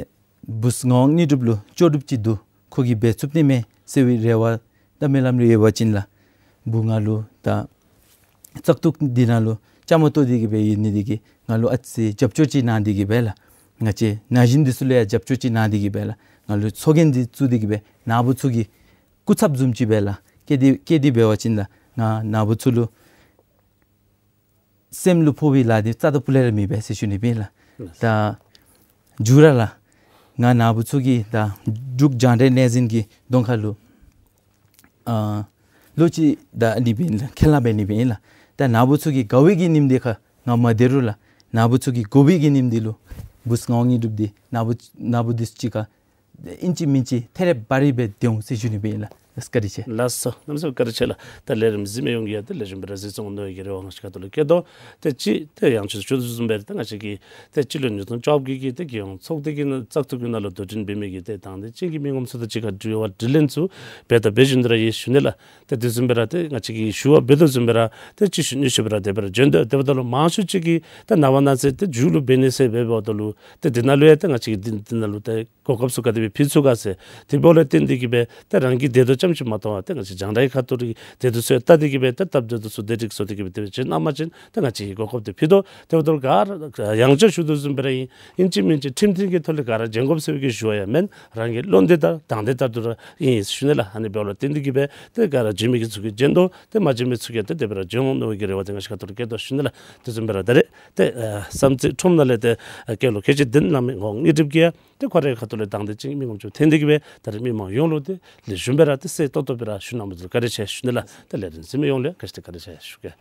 བུཚ་ངག་དབང་དངོས་གྲུབ་ལུ་ལྕོགས་གྲུབ་ཅིག་འདུག། ཁོ་གིས་འབད་ཚུགས་ནི་མས་ཟེར་བའི་རེ་བ་དང་སྨོན་ལམ་རེ་ཡོད་པ་ཅིན་ལགས། བུ་ང་ལུ་ད་བཙག་འཐུ་འདི་ནང་ལུ་བཅའ་མར་གཏོགས་ཏེ་གི་སྦེ་ཡོད་ནི་འདི་གིས་ང་ལུ་ཨ་ཙི་རྒྱབ་སྐྱོར་ཅིག་གནང་སྟེ་གི་སྦེ་ལགས། ང་བཅས་ན་གཞོན་འདི་ཚུ་ལུ་ཡང་རྒྱབ་སྐྱོར་ཅིག་གནང་སྟེ་གི་སྦེ་ལགས། ང་ལུ་ཚོགས་རྒྱན་འདི་བཙུགས་ཏེ་གི་སྦེ་ནཱ་བུ་ཚུ་གི་སྐུ་ཚབ་བཟུམ་ཅིག་སྦེ་ལགས། བཀལ་ཏེ་བཀལ་ཏེ་འབད་བ་ཅིན་ལགས། ང་ནཱ་བུ་ཚུ་ལུ་སེམས་ལུ་ཕོག་པའི་ལཱ་འདི་རྩ་དང་སྤུ་ལས་ར་མེད་པས་ཟེར་ཞུ་ནི་སྦེ་ལགས། ལགས། ད་མཇུག་ར་ལགས། ང་ནཱ་བུ་ཚུ་གི་ད་འབྲུག་རྒྱང་བསྒྲགས་ལས་འཛིན་གྱི་གདོང་ཁ་ལུ་ཨ་ལོག་ཅི་ད་ཨ་ནི་སྦེ་ཨིན་ལགས། ཁས་བླངས་འབད་ནི་སྦེ་ཨིན་ལགས། ད་ནཱ་བུ་ཚུ་གི་དགའ་བའི་གི་ཉིནམ་འདི་ཁར་ང་མ་སྡོད་རུང་ལགས། ནཱ་བུ་ཚུ་གི་དགོ་པའི་གི་ཉིནམ་འདི་ལུ་བུཚ་ངག་དབང་དངོས་གྲུབ་འདི་ནཱ་བུ་ནཱ་བུ་འདི་ཚུ་གཅིག་ཁར་ཨིན་ཅི་མིན་ཅི་ཐེ་རེ་བ་རེ་སྦེ་སྡོད་འོང་ཟེར་ཞུ་ནི་སྦེ་ཨིན་ལགས། ལགས་བཀའ་དྲིན་ཆེ། ལགས་སོ། གནམ་མེད་ས་མེད་བཀའ་དྲིན་ཆེ་ལགས། ད་ལས་རིམ་གཟིགས་མི་ཡོངས་ཀྱིས་ཡང་ད་ལེགས་ཤོམ་སྦེ་ར་གཟིགས་ཚུགས་འོང་མནོ་བའི་གི་རེ་བ་ང་བཅས་ཁ་ཐུག་ལས་བསྐྱེད་དོ། ད་ཅི་ད་ཡང་ཅིན་ཞུ་དོ་བཟུམ་སྦེ་ད་ང་བཅས་ཀྱི་ད་སྤྱི་ལོ་ཉིས་སྟོང་བཅོ་བརྒྱད་ཀྱི་ད་རྒྱལ་ཡོངས་ཚོགས་སྡེ་གི་ནང་བཙག་འཐུ་གི་ནང་ལུ་དོ་འགྲན་འབད་མི་གི་ད་དང་འདོད་ཅན་གྱི་མི་ངོམ་ཚུ་དང་གཅིག་ཁར་དྲི་བ་དྲིས་ལན་ཚུ་འབད་དང་འབད་བཞིན་དུ་ར་ཡོད་ཞུ་ནི་ལགས། ད་དེ་བཟུམ་སྦེ་ར་ད་ང་བཅས་ཀྱིས་ཞུ་བ་འབད་དོ་བཟུམ་སྦེ་ར་ད་ཅི་ཞུ་ནི་ཞུ་སྦེ་ར་དེ་སྦེ་ར་བྱོན་དོ། དེ་འབདཝ་ད་ལུ་མང་ཤོས་ཅིག་གིས་ད་ནངས་པ་གནངས་ཚེ་ད་མཇུག་ལུ་འབད་ནི་ཟེར་འབད་འབདཝ་ད་ལུ་ད་འདི་ནང་ལུ་ཡང་ད་ང་བཅས་ཀྱིས་འདི་འདི་ནང་ལུ་ད་གོ་སྐབས་ཚུ་ག་དེ་སྦེ་ཕུལ་ཚུགས་ག་ཟེར། དེ་འབདཝ་ལས་བརྟེན་ཏེ་གི་སྦེ་ད་རང་གི་འདོད་དོ་ཙམ་ཅིག་མ་གཏོགས་པར་ད་ང་བཅས་རྒྱང་བསྒྲགས་ཁ་ཐུག་ར་གི་འདོད་དོ་ཚུ་ལྟ་སྟེ་གི་སྦེ་ད་སྟབས་བདེ་ཏོག་ཏོ་ཚུ་དེ་སྒྲིག་བཟོ་སྟེ་གི་སྦེ་དེ་སྦེ་བྱོན་གནང་པ་ཅིན་ད་ང་བཅས་ཀྱིས་གོ་སྐབས་དེ་ཕུལ་དོ། དེ་འབདཝ་ད་ལུ་ག་ར་ཡང་བསྐྱར་ཞུ་དོ་བཟུམ་སྦེ་ར་ཨིན་ཨིན་ཅི་མིན་ཅི་ཁྲིམས་མཐུན་གྱི་ཐོག་ལས་ག་ར་བྱོན་དགོཔ་ཟེར་བའི་གི་ཞུ་བ་ཡང་མེན། རང་གི་བློ་འདོད་ལྟར་དང་འདོད་ལྟར་དུ་ར་ཨིན་ཞུ་ནི་ལགས། ཨ་ནི་འབདཝ་ལས་བརྟེན་ཏེ་གི་སྦེ་ད་ག་ར་བྱོན་མི་གི་ཚུ་གིས་བྱོན་དོ། ད་མ་བྱོན་མི་ཚུ་གིས་ད་དེ་སྦེ་ར་བྱོན་འོང་མནོ་བའི་གི་རེ་བ་ད་ང་བཅས་ཁ་ཐུག་ལས་བསྐྱེད་དོ་ཞུ་ནི་ལགས། དེ་བཟུམ་སྦེ་ར་ད་རེས་ཏེ་ཨ་བསམ་རྩེ་ཁྲོམ་ནང་ལས་ཏེ་ཨ་སྐལ་ལུ་གལ་ཆེ་འདི་གནང་མི་ངག་དབང་དངོས་གྲུབ་ཀྱིས་ཡང་ཏེ་ཁོ་རའི་ཁ་ཐུག་ལས་དང་འདོད་ཅན་མི་ངོམ་ཚུ་འཐོན་ཏེ་གི་སྦེ་ད་རེས་མི་མང་ཡོངས་ལུ་ཏེ་ལེགས་ཤོམ་སྦེ་ར་ཏེ་གསལ་ཏོག་ཏོ་སྦེ་ར་ཞུ་གནང་མི་ཚུ་བཀའ་དྲིན་ཆེ་ཞུ་ནི་ལགས། ད་ལས་རིམ་གཟིགས་མི་ཡོངས་ལུ་ཡང་བཀའ་དྲིན་བཀའ་དྲིན་ཆེ་ཞུ་གེ།